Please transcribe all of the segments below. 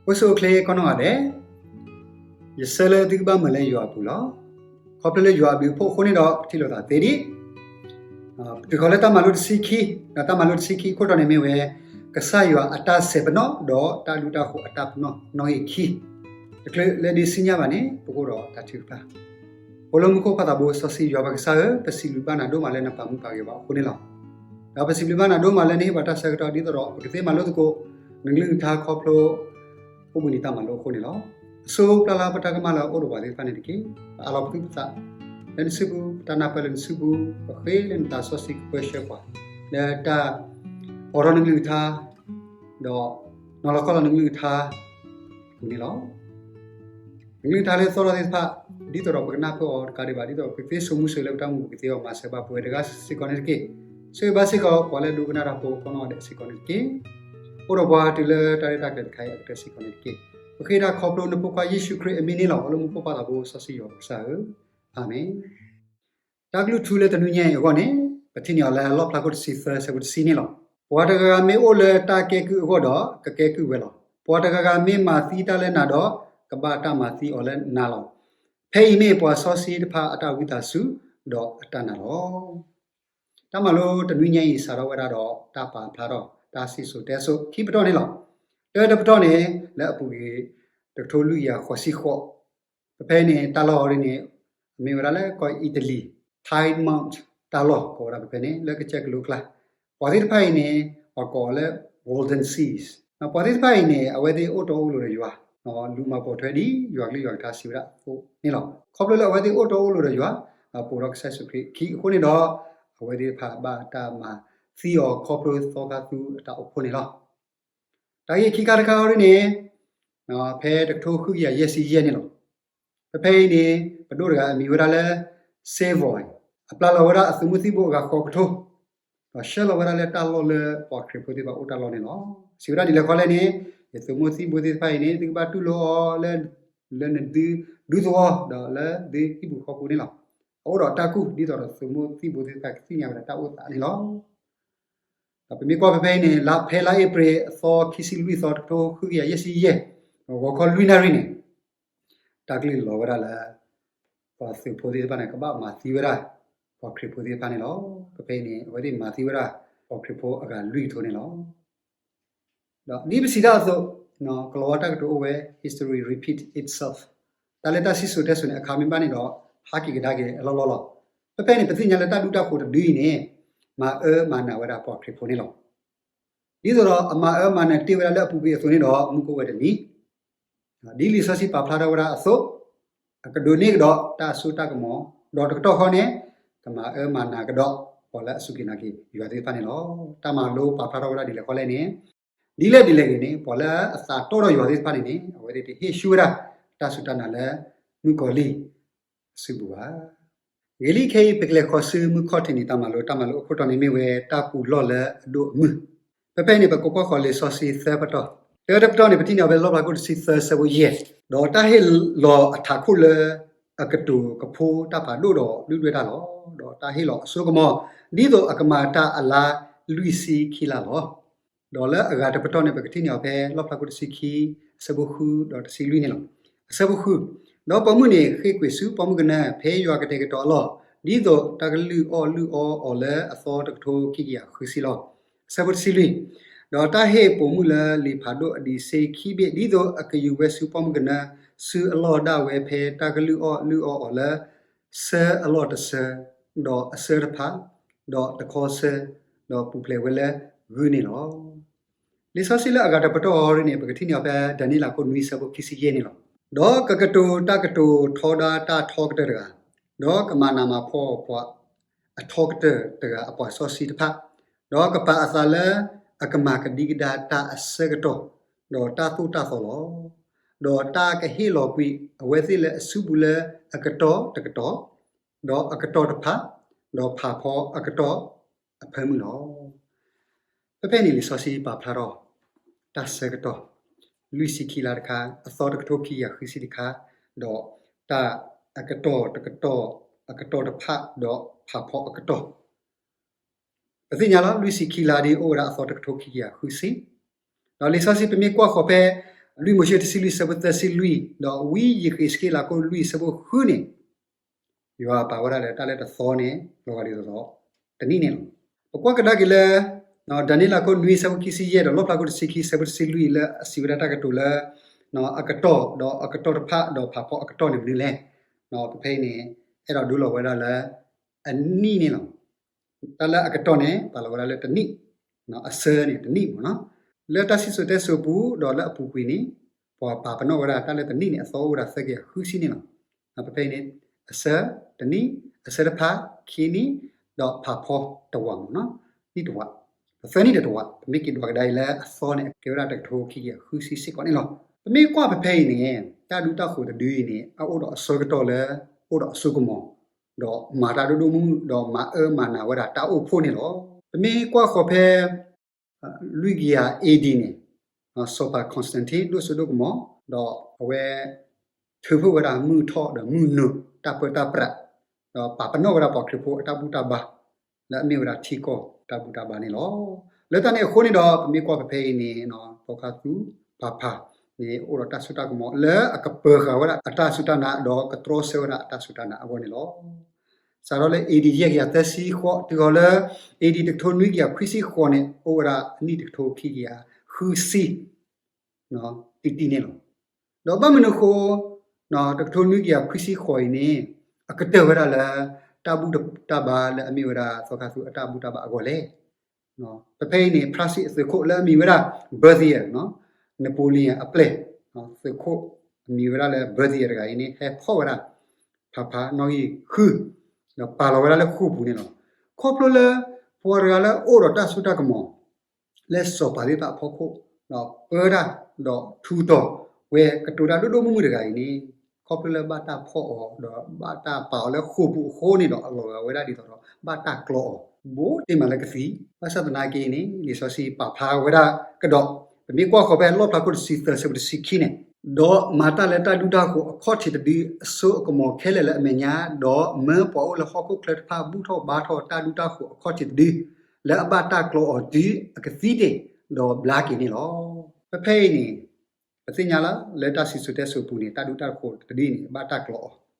အိၣ်ဆူၣ်အိၣ်ချ့ကိးနီၢ်ဂၤဒဲး, ယဆၢလၢသုကဘၣ်မုာ်လၢယွၤအပူၤလီၤ. ခီဖျိလၢယွၤအဘျုးအဖှိၣ်အဃိန့ၣ်ဒီး ပထံၣ်လိာ်သးသ့ဒံး, ပတုၤဃီၤလၢတၢ်မၤလိတဆံခံ, ဒီးတၢ်မၤလိတဆံခံအခိၣ်တီန့ၣ်မ့ၢ်ဝဲ ကစၢ်ယွၤအတၢ်စဲးပနီၣ် ဒီးတၢ်ဒူတၢ်ဃိၤအတၢ်ပနီၣ်နီၣ်ဂံၢ်ခံ, တချုးလၢဒုးသ့ၣ်ညါဘၣ်န့ၣ် ပကအိၣ်ဒီးတၢ်ထုကဖၣ်. အိၣ်လၢမူခိၣ်ပၢ်သးဘိစီဆှံယွၤပကစၢ်ဧၢ, ပစံးဘျုးဘၣ်နၤဒိၣ်မးလၢနပာ်မူပာ်ဂ့ၤဘၣ်အဃိန့ၣ်လီၤ. ဒီးပစံးဘျုးဘၣ်နၤဒိၣ်မးလၢနဟ့ၣ်ပှၤတၢ်ဆၢကတီၢ် ဒ်သိးဒီးပကသ့မၤလိသကိး နကလုၢ်နကထါခီဖျိ အိၣ်ဘှံးနံၤတၢ်မၤလိအဃိန့ၣ်လီၤ. အဆိပျၢ်လၢပတၢ်ကမၣ်လၢအအိၣ်ဒီးပှၤသ့ၣ်တဖၣ်န့ၣ်တက့ၢ်. ပအးလီၤပသူၣ်ပသးလၢနစုပူၤ, ပတၢ်နၢ်ပၢၢ်လၢနစုပူၤ, ပဃ့လၢနသးစီဆှံကပၢဆှၢပှၤ လၢတၢ်အိးထီၣ်နကလုၢ်နကထါ ဒီးနီၤလီၤခီလီၤနကလုၢ်နကထါအပူၤန့ၣ်လီၤ. နကလုၢ်နကထါလၢသီၣ်ထီၣ်သ့ၣ်တဖၣ် ဒ်သိးဒီးပကနၢ်ပၢၢ်အီၤတကးဒံးဘၣ်, ဒ်သိးပကသ့စိာ်မူစိာ်လၢပတၢ်အိၣ်မူပူၤ ကသ့အီၤမၤစၢၤဘၣ်ပဝဲတဂၤစ့ၢ်ကီးန့ၣ်တက့ၢ်. ဆိၣ်ဂ့ၤဘၣ်စ့ၢ်ကီးပှၤလၢဒိကနၣ်တၢ်ဖိကိးနီၢ်ဂၤဒဲးစ့ၢ်ကီးန့ၣ်တက့ၢ်. အိၣ်ဒီးပှၤတုၤလၢတၢ်ရဲၣ်တၢ်ကျဲၤတခါအံၤအကတၢၢ်စ့ၢ်ကီးန့ၣ်တက့ၢ်. ပဃ့တၢ်ခီဖျိနဖိခွါယ့ၣ်ၡူးခရံာ်အမံၤန့ၣ်လီၤ. အိၣ်လၢမူခိၣ်ပၢ်သးဘိစီဆှံယွၤပကစၢ်ဧၢ, အၤမ့ၣ်. တၢ်ကလုၢ်ထူလၢတနွံညါအံၤအဂီၢ်န့ၣ် ပထံၣ်န့ၢ်အီၤလၢလီၣ်ဖျါခိၣ်တဆံသၢဆၢဖိတဆံန့ၣ်လီၤ. ပှၤတဂၤဂၤမ့ၢ်အိၣ်လၢတၢ်ကဲကုၢ်အဂီၢ်ဒီး ကကဲကုၢ်ဝဲလီၤ. ပှၤတဂၤဂၤမ့ၢ်မၤသံတၢ်လၢနၤဒီး ကဘၣ်တၢ်မၤသံအီၤလၢနၤလီၤ. ဖဲအံၤမ့ၢ်ပှၤစီဆှံတဖၣ်အတၢ်ဝံသးစူၤ ဒီးအတၢ်နာ်လီၤ. တၢ်မၤလိတနွံညါအံၤ စးထီၣ်ဝဲဒၣ်ဒီးတၢ်ပာ်ဖျါထီၣ်တၢ်စံၣ်စိၤတဲစိၤခံပတီၢ်န့ၣ်လီၤ. တၢတပတီၢ်န့ၣ် လၢအပူၤကွံာ် တကထိလွံၢ်ကယၤဃိးဆံဃိး, ပဖဲအံၤန့ၣ် တၢ်လီၢ်အံၤန့ၣ် အမ့ၢ်ဝဲဒၣ်လၢကီၢ်အံၣ်တလံၤ Piedmont တၢ်လီၢ် ကိးဝဲဒၣ်ပဖဲန့ၣ် လၢကစၢၢ်ကလိကျါ, ပှၤသ့ၣ်တဖၣ်အံၤန့ၣ် ပှၤကိးအီၤလၢ Waldenses, ပှၤသ့ၣ်တဖၣ်အံၤန့ၣ် အဝဲသ့ၣ်အိၣ်တီအိၣ်လိၤဒီးယွၤ, လူၤမၤပိာ်ထွဲဒ်ယွၤကလုၢ်ယွၤကထါစံးဝဲဒၣ်အသိးန့ၣ်လီၤ. ခီဖျိလၢအဝဲသ့ၣ်အိၣ်တီအိၣ်လိၤဒီးယွၤ, ပိာ်ထီၣ်ကစၢ်ယ့ၣ်ၡူးခရံာ်အခံအဃိန့ၣ်ဒီး အဝဲသ့ၣ်တဖၣ်ဘၣ်တၢ်မၤသံအီၤခီဖျိသီခါသူအတၢ်အိၣ်ဖှိၣ်န့ၣ်လီၤ. တၢ်ဂ့ၢ်ခံခါတခါအံၤန့ၣ် ဖဲတကထိဃုကယၤယဲၢ်ဆံယဲၢ်န့ၣ်လီၤ. ဖဲဖဲအံၤန့ၣ် ပဒိၣ်တဂၤအမံၤဝဲဒၣ်လၢ Savoy, အပျဲလီၤဝဲဒၣ်အသုးမုၢ်သံၣ်ဘိအဂၤဃိးကထိ, ဒီးဆှၢလီၤဝဲဒၣ်လၢတၢ်လီၢ်လၢပှၤခရံာ်ဖိသ့ၣ်တဖၣ်အိၣ်တၢ်လီၢ်န့ၣ်လီၤ. စံးဝဲဒၣ်ဒ်လဲၣ်ဃီလဲၣ်န့ၣ်, ယသုးမုၢ်သံၣ်ဘိသ့ၣ်တဖၣ်အံၤန့ၣ် သုကဘၣ်တူၢ်လိာ်အီၤလၢ လၢနဒူသဝီ ဒီးလၢသုဟံၣ်ပူၤဃီပူၤန့ၣ်လီၤ. အအိၣ်ဒီးတၢ်ကူၣ်ဒ်သိးဒီးသုးမုၢ်သံၣ်ဘိသ့ၣ်တဖၣ်ကသ့ၣ်ညါဝဲဒၣ်တၢ်အိၣ်သးန့ၣ်လီၤ. ဒီးပမ့ၢ်ကွၢ်ဖဲဖဲအံၤန့ၣ် လါဖဲလါအ့ဖြ့ၣ်အသီခံဆံလွံၢ်သီ တကထိဃုကယၤယဲၢ်ဆံယဲၢ်, ဂီၤခီလွံၢ်နၣ်ရံၣ်န့ၣ် တၢ်ကလုၢ်လီၤဝဲဒၣ်လၢ ပှၤသုးဖိသ့ၣ်တဖၣ်န့ၣ် ကဘၣ်မၤသံဝဲဒၣ် ပှၤခရံာ်ဖိသ့ၣ်တဖၣ်န့ၣ်လီၤ. ဖဲဖဲအံၤန့ၣ် အဝဲသ့ၣ်မၤသံဝဲဒၣ် ပှၤခရံာ်ဖိအဂၤလွံၢ်ကထိန့ၣ်လီၤ. ဒီးဒ်ပစံးတၢ်အသိး, ကလီၤဝါတၢ်ကတိၤအိၣ်ဝဲ history repeat itself, တၢ်လၢတၢ်စံၣ်စိၤတဲစိၤန့ၣ် အခါမ့ၢ်ဘၣ်န့ၣ်ဒီး ဟးက့ၤကဒါက့ၤအလီၢ်လီၢ်လီၤ. ဖဲဖဲန့ၣ် ပသ့ၣ်ညါလၢတၢ်ဒူတၢ်ဃိၤတဒုအံၤန့ၣ် မၤအၢမၤနးဝဲဒၣ်ပှၤခရံာ်ဖိန့ၣ်လီၤ. ဒ်သိးဒီးအမၤအၢမၤနးတ့ၢ်ဝဲဒၣ်လၢအပူၤကွံာ်အသိးန့ၣ်ဒီး မူခိၣ်ဝဲတနံၤ ဒ်လံာ်စီဆှံပာ်ဖျါထီၣ်ဝဲဒၣ်အသိး, အကဒိးန့ၢ်ကဒီးတၢ်စိတၢ်ကမီၤ, ဒီးတကတီၢ်ဃီန့ၣ် ကမၤအၢမၤနးကဒီး ပှၤလၢအစူၢ်က့ၤနာ်က့ၤယွၤသ့ၣ်တဖၣ်န့ၣ်လီၤ. တၢ်မၤလိပာ်ဖျါထီၣ်ဝဲဒၣ်ဒ်လဲၣ်ဃီလဲၣ်န့ၣ်, ဒ်လဲၣ်ဒ်လဲၣ်ဂ့ၤန့ၣ် ပှၤလၢအသးတီဒီးယွၤသ့ၣ်တဖၣ်န့ၣ်န့ၣ် အဝဲသ့ၣ်တဟ့ၣ်ဆူၣ်ဝဲဒၣ် တၢ်စူၢ်တၢ်နာ်လၢမုၣ်ကီၤလံၢ်အစုပူၤဘၣ်. ဂ့ၤလံခဲအံၤ ပကလဲၤဃီၤဆူမုၢ်ခီၣ်ထံးနံၤတၢ်မၤလိ, တၢ်မၤလိအခိၣ်တီန့ၣ်မ့ၢ်ဝဲတၢ်ပူၤလီၢ်လၢအဒိၣ်အမုၢ်. ဖဲဖဲန့ၣ် ပကကွၢ်ဃီၤလံာ်စီဆှံသၢပတီၢ်. တၢတပတီၢ်န့ၣ် ပထံၣ်န့ၢ်အီၤဖဲလီၣ်ဖျါခိၣ်တဆံသၢဆၢဖိယဲၢ်, ဒီးတၢ်ဟ့ၣ်လီၤအထးခိၣ်လၢအကတိၤကဖိတၢ်ဖးဒိၣ်ဒီးလုၢ်ဒွဲၣ်တၢ်လီၤ. ဒီးတၢ်ဟ့ၣ်လီၤအစိကမီၤ ဒ်သိးအကမၤတၢ်အလါလွံၢ်ဆံခံလါလီၤ. ဒီးလၢအဂၤတပတီၢ်န့ၣ် ပကထံၣ်န့ၢ်အီၤဖဲလီၣ်ဖျါခိၣ်တဆံခံ အဆၢဖိဃုဒီးတဆံလွံၢ်န့ၣ်လီၤ. အဆၢဖိဃု, ဒီးပိာ်မုၣ်န့ၣ်ဃ့ၢ်ကွံာ်ဆူပှၢ်မုၢ်ကနၢ ဖဲယွၤကတဲာ်ကတီၤအလီၢ်, ဒ်သိးတၢ်ကလုၢ်အီၣ်လုၢ်အီအီၤလၢအသီတကထိခံကယၤဃုဆံလီၤ. အဆၢဖိတဆံလွံၢ်, ဒီးတၢ်ဟ့ၣ်ပိာ်မုၣ်လၢလံာ်ဖးဒိၣ်အဒံးဆ့ခံဘ့ၣ် ဒ်သိးအကယူၤဝဲဆူပှၢ်မုၢ်ကနၢ ဆူအလီၢ်ဒၣ်ဝဲဖဲတၢ်ကလုၢ်အီၣ်လုၢ်အီအီၤလၢ ဆၢအလီၢ်တဆၢ, ဒီးအဆၢတဖး, ဒီးတခီဆၢ, ဒီးပူၤဖျဲးဝဲလၢဂုၢ်န့ၣ်လီၤ. လံာ်စီဆှံလၢအဂၤတပတီၢ်အံၤန့ၣ် ပကထံၣ်န့ၢ်အီၤဖဲ ဒၤနံးယ့လးခိၣ်နွံဆၢဖိခံဆံယဲၢ်န့ၣ်လီၤ. ဒီးကကတိၤတၢ်ကတိၤထီဒါတၢ်ထီကတၢၢ်တဂၤ, ဒီးကမၤနးမၤဖှီၣ်ပှၤအထီကတၢၢ်တဂၤအပှၤစီဆှံတဖၣ်, ဒီးကပာ်အသးလၢအကမၤကဒံကဒါတၢ်အဆၢကတီၢ်, ဒီးတၢ်သိၣ်တၢ်သီလီၤ. ဒီးတၢ်ကဟ့ၣ်လီၤကွံာ်အဝဲသ့ၣ်လၢအစုပူၤလၢအကတီၢ်တကတီၢ်, ဒီးအကတီၢ်တဖး, ဒီးဖးဖီအကတီၢ်အဖၢမုၢ်လီၤ. ဖဲဖဲန့ၣ်လံာ်စီဆှံပာ်ဖျါထီၣ် တၢ်ဆၢကတီၢ် လွံၢ်ဆံခံလါတခါ, အသီတကထိခံကယၤဃုဆံတခါ, ဒီးတၢ်အကတီၢ်တကတီၢ်, အကတီၢ်တဖး, ဒီးဖးဖီအကတီၢ်. ပသ့ၣ်ညါလီၤ လွံၢ်ဆံခံလါဒ်အိၣ်ဝဲဒၣ်အသီတကထိခံကယၤဃုဆံ, ဒီးလံာ်စီဆှံပမ့ၢ်ကွၢ်ဃီၤဖဲ လွံၢ်မိၤၡ့တဆံလွံၢ်ဆၢဖိသၢဆံလွံၢ် ဒီးဝံယဃ့းစက့လးခိၣ်လွံၢ်ဆၢဖိဃုန့ၣ် ယွၤပာ်ဝဲဒၣ်လၢတၢ်လၢတသီန့ၣ် လီၤဂာ်ဒ်သိးဒီး တနံၣ်န့ၣ်လီၤ. ပကွၢ်ကဒါက့ၤလၢ ဒၤနံးယ့လးခိၣ်နွံဆၢဖိခံဆံယဲၢ် ဒီးလီၣ်ဖျါခိၣ်တဆံခံဆၢဖိတဆံလွံၢ် လၢအစံးဝဲဒၣ်တၢ်ကတိၤလၢ အကတီၢ် ဒီးအကတီၢ်တဖၣ် ဒီးဖးဖီအကတီၢ်န့ၣ်မနုၤလဲၣ်. ပဖဲအံၤန့ၣ် အဲၣ်ဒိးဒုးလီၤဝဲဒၣ်လၢ အနံၣ်န့ၣ်လီၤ. တၢ်လၢအကတီၢ်န့ၣ် ပာ်လီၤဝဲဒၣ်လၢတနံၣ်, အဆၢန့ၣ်တနံၣ်မ့ၢ်နီၤ. လၢတၢ်စံၣ်စိၤတဲစိၤပူၤ ဒီးလၢအပူၤကွံာ်န့ၣ် ပှၤပာ်ပနီၣ်ဝဲဒၣ်တၢ်လၢတနံၣ်န့ၣ် အသီအိၣ်ဝဲဒၣ်သၢကယၤဃုဆံန့ၣ်လီၤ. ပဖဲအံၤန့ၣ် အဆၢတနံၣ်, အဆၢတဖၣ်ခံနံၣ်, ဒီးဖးဖီတဝာ်မ့ၢ်နီၤ, နံၣ်တဝာ်, ဒီးသၢနံၣ်ဒီးတဝာ်, ပမ့ၢ်က့ၤဒွးကဒါအံၤလၢအသီန့ၣ် အကဲဝဲဒၣ်တကထိခံကယၤဃုဆံစ့ၢ်ကီးန့ၣ်လီၤ. ပမ့ၢ်ကွၢ်ပဖဲအံၤန့ၣ် တၢ်ဒုးတၢ်ဃိၤတဒုအံၤန့ၣ် အအိၣ်ဒီးအဆၢကတီၢ်လၢ အိၣ်ဒီးအစိကမီၤ ဒီးမၤတၢ်ဒိၣ်ဒိၣ်မုၢ်မုၢ် ဒီးမၤအၢမၤနးဝဲဒၣ်တၢ်အိၣ်ဖှိၣ်န့ၣ်လီၤ. ပမ့ၢ်ကွၢ်ဃီၤဖဲ လွံၢ်ကယၤ A D န့ၣ် စီၤပၤ Constantine ဒိၣ်စိဒိၣ်ကမီၤ ဒီးအဝဲ ထုးဖှိၣ်ဝဲဒၣ်မုၢ်ထီၣ်ဒီးမုၢ်နုာ်တၢ်ပၢတၢ်ပြး ဒီးပာ်ပနီၣ်ဝဲဒၣ်ပှၤခရံာ်ဖိအတၢ်ဘူၣ်တၢ်ဘါ လၢအမ့ၢ်ဝဲဒၣ်ထံကီၢ်တၢ်ဘူၣ်တၢ်ဘါန့ၣ်လီၤ. လၢတၢ်န့ၣ်အဃိန့ၣ်ဒီး ပမ့ၢ်ကွၢ်ဖဲဖဲအံၤန့ၣ် သီခါသူ ပၤဖး န့ၣ် အိၣ်ဒီးတၢ်စိတၢ်ကမီၤ လၢအကပၢၤဃာ်ဝဲဒၣ်အတၢ်စူၢ်တၢ်နာ် ဒီးကတြီဆၢဝဲဒၣ်အတၢ်စူၢ်တၢ်နာ်အဂီၢ်န့ၣ်လီၤ. စးထီၣ်လၢ A D ယဲၢ်ကယၤသၢဆံဃိး တုၤဃီၤလၢ A D တကထိနွံကယၤခွံဆံဃိးန့ၣ် အိၣ်ဝဲဒၣ်အနံၣ်တကထိခံကယၤဃုဆံ တံၢ်တံၢ်န့ၣ်လီၤ. ဒီးဘၣ်မနုၤအဃိ တကထိနွံကယၤခွံဆံဃိးအံၤန့ၣ် အကတၢၢ်ဝဲဒၣ်လၢ တၢ်ဘူၣ်တၢ်ဘါလၢအမ့ၢ်ဝဲဒၣ်သီခါသူအတၢ်ဘူၣ်တၢ်ဘါအဂီၢ်လဲၣ်. ပဖဲအံၤန့ၣ် ဖရၣ်စံၣ်အသုးခိၣ်လၢအမံၤဝဲဒၣ် Berthier, Napoleon အပျဲၢ် သုးခိၣ်အမံၤဝဲဒၣ်လၢ Berthier တဂၤအံၤန့ၣ် ဟဲဖီၣ်ဝဲဒၣ် ဖးဖးနီၣ်ဂံၢ်ဃု ဒီးပာ်လီၤဝဲဒၣ်လၢဃိာ်ပူၤန့ၣ်လီၤ. ခီဖျိလၢ ပှၤတဂၤလၢအအိၣ်ဒီးတၢ်စိတၢ်ကမီၤ လၢစီၤပၤသ့ၣ်တဖၣ်အဖီခိၣ် ဒီးပၢတၢ် ဒီးထူးတီၤဝဲကတိၤတၢ်ဒိၣ်ဒိၣ်မုၢ်မုၢ်တဂၤအံၤန့ၣ် ခီဖျိလၢဘၣ်တၢ်ဖီၣ်အီၤ ဒီးဘၣ်တၢ်ပာ်အီၤလၢဃိာ်ပူၤအဃိန့ၣ်ဒီး အလီၤဂာ်ဝဲဒၣ်ဒ်သိးဒီး ဘၣ်တၢ်ကျီအီၤ ဘူးတ့ၢ်မးလၢကသံ. ဘၣ်ဆၣ်သနာ်က့န့ၣ် လံာ်စီဆှံပာ်ဖျါဝဲဒၣ်ကဒီး ပမ့ၢ်ကွၢ်ဃီၤဖဲလီၣ်ဖျါခိၣ်တဆံသၢဆၢဖိတဆံခံန့ၣ် ဒီးမၤတၢ်လၢတၢ်ဒုၣ်တၢ်ဃိၤအခီၣ်ထံးတဒု အစိအကမီၤခဲလၢာ်လၢအမဲာ်ညါ ဒီးမၢပှၤအိၣ်လၢဟီၣ်ခိၣ်ချၢတဖၣ်ဘူၣ်ထီၣ်ဘါထီၣ်တၢ်ဒုၣ်တၢ်ဃိၤအခီၣ်ထံးတဒု လၢအဘၣ်တၢ်ကျီအီၤတုၤအကသံတ့ၢ် ဒီးဘျါက့ၤန့ၣ်လီၤ. ပဖဲအံၤန့ၣ် ပသ့ၣ်ညါလၢ လၢတၢ်စံၣ်စိၤတဲစိၤပူၤန့ၣ် တၢ်ဒုၣ်တၢ်ဃိၤတဒုအံၤန့ၣ် ဘၣ်တၢ်ကျီအီၤ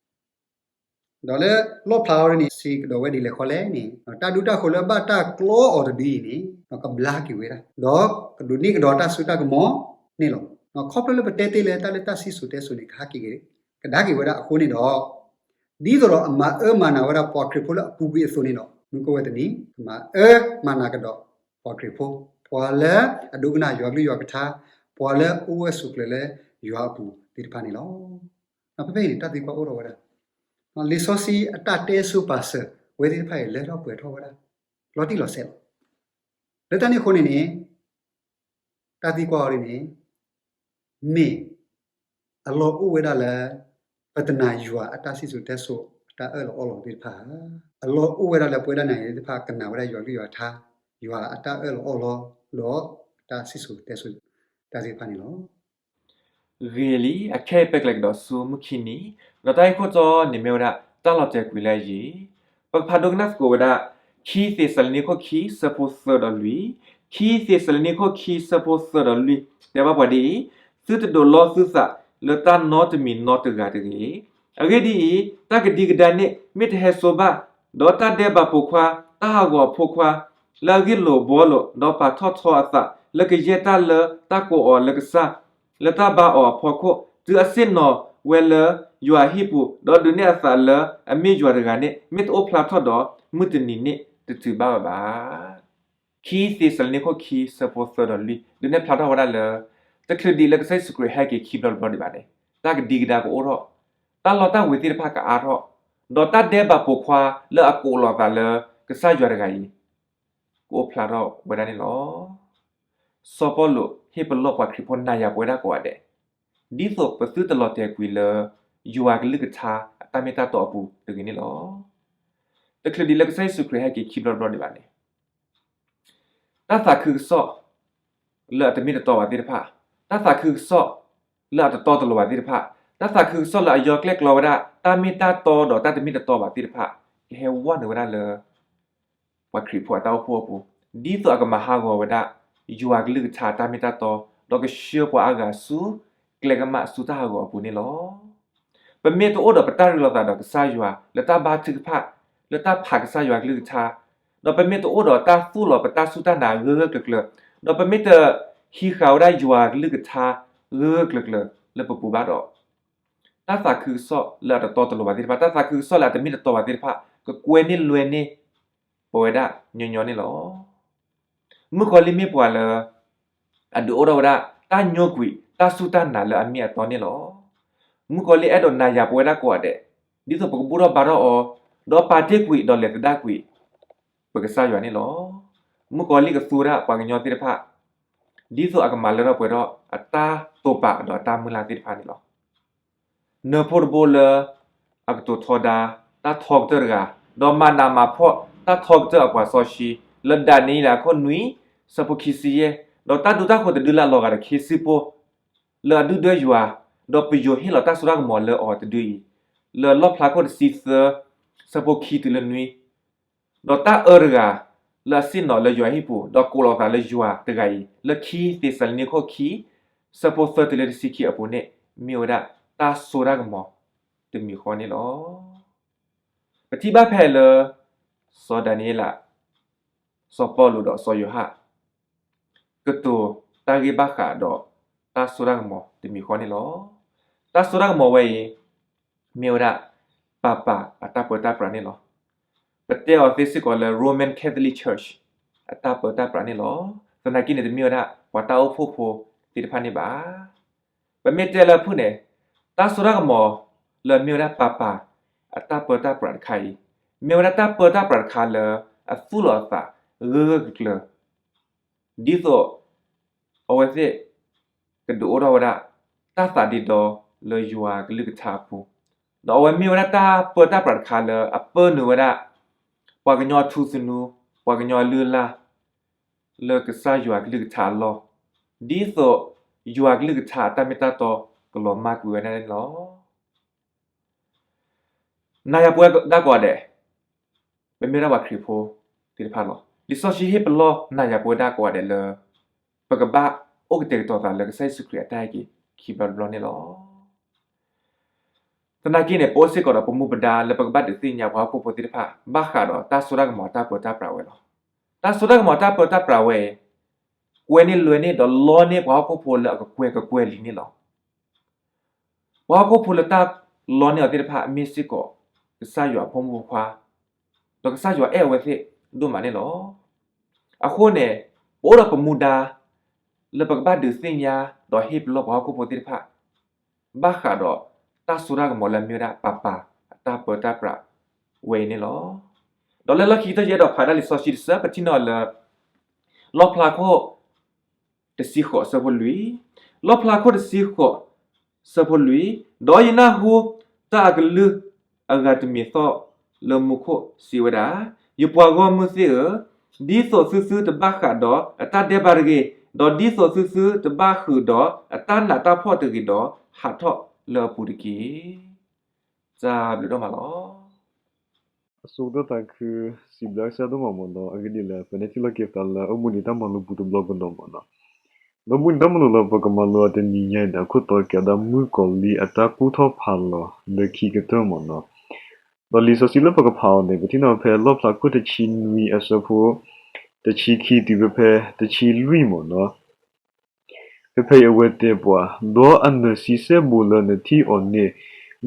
ဒီးလၢလီၣ်ဖျါအီၤန့ၣ် စံးကဒီးဝဲဒ်လဲၣ်ဃီလဲၣ်န့ၣ် တၢ်ဒုၣ်တၢ်ဃိၤလၢအဘၣ်တၢ်ကျီအီၤတဒုအံၤန့ၣ် ကဘျါက့ၤဝဲဒၣ် ဒီးကဒိးန့ၢ်ကဒီးတၢ်စိတၢ်ကမီၤန့ၣ်လီၤ. ခီဖျိလၢပတဲတ့ၢ်လၢတၢ်လၢတၢ်စံၣ်စိၤတဲစိၤန့ၣ် ကဟဲက့ၤကဒါက့ၤဝဲဒၣ်အဃိန့ၣ်ဒီး ဒ်သိးဒီးအမၤအၢမၤနးဝဲဒၣ်ပှၤခရံာ်ဖိလၢအပူၤကွံာ်အသိးန့ၣ်ဒီး မုၢ်ကအိၣ်ဝဲတနံၤ ကမၤအၢမၤနးကဒီးပှၤခရံာ်ဖိ, ပှၤလၢအဒိကနၣ်ယွၤကလုၢ်ယွၤကထါ, ပှၤလၢအအိၣ်ဂၢၢ်ဆိးကျၢၤလၢယွၤအပူၤသ့ၣ်တဖၣ်န့ၣ်လီၤ. ဖဲဖဲအံၤန့ၣ် တၢ်သံကွၢ်အိၣ်ထီၣ်ဝဲဒၣ် လံာ်စီဆှံအတၢ်တဲစိပာ်စၢၤဝဲသ့ၣ်တဖၣ်အံၤ လၢထီၣ်ပှဲၤထီၣ်ဝဲဒၣ် လီၤတံၢ်လီၤဆဲးလီၤ. လၢတၢ်န့ၣ်အဃိန့ၣ်န့ၣ် တၢ်သံကွၢ်အီၤဒ်န့ၣ် မ့ၢ်အလီၢ်အိၣ်ဝဲဒၣ်လၢ ပတနာ်ယွၤအတၢ်စံၣ်စိၤတဲစိၤ အတၢ်အၢၣ်လီၤအီလီၤသ့ၣ်တဖၣ်ဧါ. အလီၢ်အိၣ်ဝဲဒၣ်လၢပဝဲဒၣ်နၤယၤသ့ၣ်တဖၣ် ကနာ်ဝဲဒၣ်ယွၤကလုၢ်ယွၤကထါ, ယွၤအတၢ်အၢၣ်လီၤအီလီၤ ဒီးအတၢ်စံၣ်စိၤတဲစိၤတၢ်သ့ၣ်တဖၣ်န့ၣ်လီၤ. ဂ့ၤလံ, အခဲအံၤပကလဲၤကဒီးဆူမုၢ်ခံနံၤ, ဒီးတၢ်ဂ့ၢ်ခိၣ်တီန့ၣ်မ့ၢ်ဝဲဒၣ် တၢ်လီၤတဲာ်ကွံာ်လၢအယံၤ, ပကဖးဒိကနၣ်သကိးဝဲဒၣ် ခံသ့းစၤလနံခိၣ်ခံ ဆၢဖိသၢဒီးလွံၢ်, ခံသ့းစၤလနံခိၣ်ခံ ဆၢဖိသၢဒီးလွံၢ် တဲဘၣ်ပှၤဒ်အံၤ, သုတဒိးလီသုသးလၢတၢ်နီတမံၤနီတဂၤတဂ့ၤ. အဂ့ၢ်ဒ်အံၤ, တၢ်ကဒံကဒါန့ၣ် မ့ၢ်တဟဲစိဘၣ်, ဒီးတၢ်ဒဲးဘးပိာ်ခွါ, တၢ်ဟးဂီၤအဖိခွါ, လၢအဂ့ၢ်လိာ်ဘှီလိာ်, ဒီးပာ်ထီၣ်ထီအသးလၢကယဲၢ်တၢ်လၢတၢ်ကိးအီၤလၢကစၢ်, လၢတၢ်ဘါအီၤအဖီခိၣ်, တုၤအဆ့ၣ်နီၤဝဲလၢယွၤအဟံၣ်ပူၤ, ဒီးဒုးနဲၣ်အသးလၢအမ့ၢ်ယွၤတဂၤန့ၣ် မ့ၢ်တအိၣ်ဖျါထီၣ်ဒီး, မုၢ်တနံၤန့ၣ်တတုၤဘၣ်ဝဲဘၣ်. ခံသ့းစၤလနံခိၣ်ခံ ဆၢဖိသၢဒီးလွံၢ် ဒုးနဲၣ်ဖျါထီၣ်ဝဲဒၣ်လၢ တချုးဒံးလၢကစၢ်ယ့ၣ်ၡူးခရံာ်ဟဲက့ၤခံဘျီတဘျီဒံးဘၣ်န့ၣ် တၢ်ကဒံကဒါကအိၣ်ထီၣ်, တၢ်လီတၢ်ဝ့ၤသ့ၣ်တဖၣ်ကအါထီၣ်, ဒီးတၢ်ဒဲးဘးပိာ်ခွါလၢအကိးလီၤသးလၢကစၢ်ယွၤတဂၤအံၤ ကအိၣ်ဖျါထီၣ်ဝဲဒၣ်န့ၣ်လီၤ. စီၤပီလူးဟ့ၣ်ပလီၢ်ပှၤခရံာ်ဖိနၤယၤပဝဲဒၣ်ကိးဂၤဒဲး, ဒ်သိးပသုတလီၤတဲာ်ကွံာ်လၢ ယွၤကလုၢ်ကထါအတၢ်မ့ၢ်တၢ်တီအပူၤတဂ့ၤန့ၣ်လီၤ. တချုးဒံးလၢကစၢ်ယ့ၣ်ၡူးခရံာ်ဟဲက့ၤခံဘျီတဘျီဒံးဘၣ်န့ၣ် တၢ်သးခုကစီၣ်လၢအတမ့ၢ်တတီဘၣ်သ့ၣ်တဖၣ်, တၢ်သးခုကစီၣ်လၢအတတီတလိၤဘၣ်သ့ၣ်တဖၣ်, တၢ်သးခုကစီၣ်လၢအယီၤကျဲၣ်ကျီဝဲဒၣ် တၢ်မ့ၢ်တၢ်တီဒီးတၢ်တမ့ၢ်တတီဘၣ်သ့ၣ်တဖၣ် ကဟဲဝဲနုာ်ဝဲဒၣ်လၢ ပှၤခရံာ်ဖိအတၢ်အိၣ်ဖှိၣ်အပူၤ, ဒ်သိးအကမၤဟးဂီၤဝဲဒၣ် ယွၤကလုၢ်ကထါအတၢ်မ့ၢ်တၢ်တီ, ဒီးကဆှၢပှၤအါဂၤဆူ ကျဲကမၣ်ဆူတၢ်ဟးဂီၤအပူၤန့ၣ်လီၤ. ပမ့ၢ်တအိၣ်ဒီးပတၢ်ရ့လိာ်သးဒီးကစၢ်ယွၤ လၢတၢ်ဘါထုကဖၣ် လၢတၢ်ဖးကစၢ်ယွၤကလုၢ်ကထါ, ဒီးပမ့ၢ်တအိၣ်ဒီးတၢ်သူၣ်လီၤပတၢ်စူၢ်တၢ်နာ်ဂၢၢ်ဂၢၢ်ကျၢၤကျၢၤ, ဒီးပမ့ၢ်တဟံးဃာ်ဝဲဒၣ်ယွၤကလုၢ်ကထါဂၢၢ်ဂၢၢ်ကျၢၤကျၢၤလၢပပူၤဘၣ်ဒီး, တၢ်သးခုကစီၣ်လၢအတတီတလိၤဘၣ်သ့ၣ်တဖၣ်, တၢ်သးခုကစီၣ်လၢအတမ့ၢ်တတီဘၣ်သ့ၣ်တဖၣ် ကကွဲန့ၢ်လွဲန့ၢ် ပဝဲဒၣ်ညီညီန့ၣ်လီၤ. မုၣ်ကီၤလံၢ်မ့ၢ်ပှၤလၢ အဒုးအိၣ်ထီၣ်ဝဲဒၣ် တၢ်ညိကွံာ် တၢ်စူၢ်တၢ်နာ်လၢအမ့ၢ်အတီန့ၣ်လီၤ. မုၣ်ကီၤလံၢ်အဲၣ်ဒိးနၤယၤပဝဲဒၣ်ကိးဂၤဒဲး ဒ်သိးပကဘူၣ်ထီၣ်ဘါထီၣ်အီၤ, ဒီးပာ်တ့ၢ်ကွံာ်ဒီးလဲၤသဒၣ်ကွံာ် ပကစၢ်ယွၤန့ၣ်လီၤ. မုၣ်ကီၤလံၢ်ကသူဝဲဒၣ်ပှၤကညီသ့ၣ်တဖၣ် ဒ်သိးအကမၤလၢထီၣ်ပှဲၤထီၣ်အတၢ်တိာ်ပာ်ဒီးအတၢ်မုၢ်လၢ်သ့ၣ်တဖၣ်န့ၣ်လီၤ. နၢၤဖိတဘိလၢ အကတိၤထီဒါ တၢ်ထီကတၢၢ်တဂၤ, ဒီးမၤနးမၤဖှီၣ်တၢ်ထီကတၢၢ်အပှၤစီဆှံ, လၢဒၤနံးယ့လးအခိၣ်နွံ, ဆၢဖိခံဆံယဲၢ်, ဒီးတၢ်ဒူတၢ်ဃိၤတဒုလၢအလီၤဂာ်ဒီးခ့စုဖိ လၢအဒုၣ်ဒွဲၣ်ယွၤ, ဒီးပယိၤဟ့ၣ်လီၤတၢ်စိတၢ်ကမီၤလၢအီၤတဒုအံၤ, လၢလီၣ်ဖျါခိၣ်တဆံသၢ, ဆၢဖိခံတုၤလၢနွံ ဒီးတၢ်အၢတဂၤ လၢအဆ့ၣ်နီၤလၢယွၤဟံၣ်ပူၤ ဒီးကိးလီၤသးလၢယွၤတဂၤအံၤ လၢခံသ့းစၤလနံခိၣ်ခံ ဆၢဖိသၢတုၤလၢတဆံခံအပူၤန့ၣ် မ့ၢ်ဝဲဒၣ်တၢ်စိတၢ်ကမီၤတမံၤဃီန့ၣ်လီၤ. ပထံၣ်ဘၣ်ဖဲလၢ စီၤဒၤနံးယ့လး, စီၤပီလူးဒီးစီၤယိၤဟၣ် ကတိၤတၢ်ဂ့ၢ်ဘၣ်ဃးဒီးတၢ်စိတၢ်ကမီၤတမံၤဃီန့ၣ်လီၤ. တၢ်စိတၢ်ကမီၤဝဲအံၤ မ့ၢ်ဝဲဒၣ် ပၤပၤအတၢ်ပၢတၢ်ပြးန့ၣ်လီၤ. ပတဲအီၤသ့စ့ၢ်ကီးလၢ Roman Catholic Church အတၢ်ပၢတၢ်ပြးန့ၣ်လီၤ. သနာ်က့န့ၣ် တမ့ၢ်ဝဲဒၣ်ပှၤတၢ်အိၣ်ဖှိၣ်ဖိသ့ၣ်တဖၣ်န့ၣ်ဘၣ်. ပမ့ၢ်တဲလၢအဖုၣ်န့ၣ် တၢ်စိတၢ်ကမီၤလၢအမ့ၢ်ဝဲဒၣ်ပၤပၤအတၢ်ပၢတၢ်ပြးတခါအံၤ မ့ၢ်ဝဲဒၣ်တၢ်ပၢတၢ်ပြးတခါလၢအသူၣ်လီၤအသးဂၢၢ်ဂၢၢ်ကျၢၤကျၢၤ ဒ်သိး အဝဲသ့ၣ်ကဒုးအိၣ်ထီၣ်ဝဲဒၣ် တၢ်သးဒ့ဒီလၢယွၤကလုၢ်ကထါအပူၤ, ဒီးအဝဲမ့ၢ်ဝဲဒၣ်တၢ်ပၢတၢ်ပြးတခါလၢအပၢနုာ်ဝဲဒၣ် ပှၤကညီအထူသနူ, ပှၤကညီအလုၢ်အလၢ် လၢကစၢ်ယွၤကလုၢ်ကထါအလီၢ်, ဒ်သိးယွၤကလုၢ်ကထါအတၢ်မ့ၢ်တၢ်တီကလီၤမၢ်ကွံာ်ဝဲဒၣ်န့ၣ်လီၤ. နၤယၤပဝဲဒၣ်ကိးဂၤဒဲး ပမ့ၢ်ဝဲဒၣ်ပှၤခရံာ်ဖိသ့ၣ်တဖၣ်လီၤ. လံာ်စီဆှံဟ့ၣ်ပလီၢ်နၤယၤပဝဲဒၣ်ကိးဂၤဒဲးလၢ ပကဘၣ်အိၣ်ကတဲာ်ကတီၤသးလၢကစၢ်ယ့ၣ်ၡူးခရံာ်အတၢ်ဟဲက့ၤခံဘျီတဘျီန့ၣ်လီၤ. သနာ်က့န့ၣ် ပအိၣ်စ့ၢ်ကီးဒီးပမူပဒါလၢပကဘၣ်ဒုးသ့ၣ်ညါပှၤဟီၣ်ခိၣ်ဖိသ့ၣ်တဖၣ် ဘၣ်ဃးဒီးတၢ်စိတၢ်ကမီၤတၢ်ပၢတၢ်ပြးဝဲလီၤ. တၢ်စိတၢ်ကမီၤတၢ်ပၢတၢ်ပြးဝဲအံၤ ကွဲန့ၢ်လွဲန့ၢ်ဒီးလီန့ၢ်ပှၤဟီၣ်ခိၣ်ဖိလၢအကကွဲၢ်ကကွဲၢ်လံန့ၣ်လီၤ. ပှၤဟီၣ်ခိၣ်ဖိလၢတၢ်လီန့ၢ်အီၤသ့ၣ်တဖၣ် မ့ၢ်စ့ၢ်ကီး ကစၢ်ယွၤအဖိမုၣ်ဖိခွါ, ဒီးကစၢ်ယွၤအဲၣ်အဝဲသ့ၣ်ဒိၣ်မးန့ၣ်လီၤ. အဃိန့ၣ် ပအိၣ်ဒီးပမူဒါ လၢပကဘၣ်ဒုးသ့ၣ်ညါ ဒီးဟ့ၣ်ပလီၢ်ပှၤဟီၣ်ခိၣ်ဖိသ့ၣ်တဖၣ် ဘၣ်ဃးဒီးတၢ်စိတၢ်ကမီၤလၢအမ့ၢ်ဝဲဒၣ်ပၤပၤအတၢ်ပၢတၢ်ပြးဝဲအံၤန့ၣ်လီၤ. ဒီးလၢလီၢ်ခံကတၢၢ် ယအဲၣ်ဒိးဖးဒၣ်လံာ်စီဆှံတဆၢ ပထံၣ်န့ၢ်အီၤလၢ လီၣ်ဖျါခိၣ်တဆံဃိး ဆၢဖိလွံၢ်, လီၣ်ဖျါခိၣ်တဆံဃိး ဆၢဖိလွံၢ်, ဒီးယနၢ်ဟူတၢ်အကလုၢ်အဂၤတမံၤသီၣ်လၢမူခိၣ်စံးဝဲဒၣ်, ယပှၤဂီၢ်မုၢ်သ့ၣ်ဧၢ, ဒ်သိးသုသုတဘၣ်ဃးဒီးအတၢ်ဒဲးဘးတဂ့ၤ, ဒီးဒ်သိးသုသုတဘၣ်ဃုာ်ဒီးအတၢ်နးတၢ်ဖှီၣ်တဂ့ၤဒီး ဟးထီၣ်လၢအပူၤတက့ၢ်. တၢ်ဘျုးဒိၣ်မးလီၤ. အဆိကတၢၢ်သးခု စံးဘျုးကစၢ်ဒိၣ်မးမ့ၢ်နီၤ, အဂ့ၢ်ဒ်လဲၣ် ပန့ၢ်ထံၣ်လိာ်က့ၤသးလၢအိၣ်ဘှံးနံၤတၢ်မၤလိပူၤတဘျီကဒီးမ့ၢ်နီၤ. ဒီးအိၣ်ဘှံးနံၤတၢ်မၤလိလၢပကမၤလိအီၤတနံၤညါအံၤန့ၣ် အခိၣ်တီကဲဒၣ် မုၣ်ကီၤလံၢ်အတၢ်ကူၣ်ထီၣ်ဖးလီၤလၢခံကတၢၢ်မ့ၢ်နီၤ. ဒီးလံာ်စီဆှံလၢပကဖးအီၤန့ၣ် ပထံၣ်န့ၢ်ဖဲလီၣ်ဖျါခိၣ်တဆံနွံအဆၢဖိ တဆံခံတုၤဖဲဖဲတဆံလွံၢ်မ့ၢ်နီၤ. ဖဲဖဲအံၤအဝဲတဲပှၤ, ဒီးအနၢၤဆံဆဲၣ်ဘိလၢနထံၣ်အီၤန့ၣ်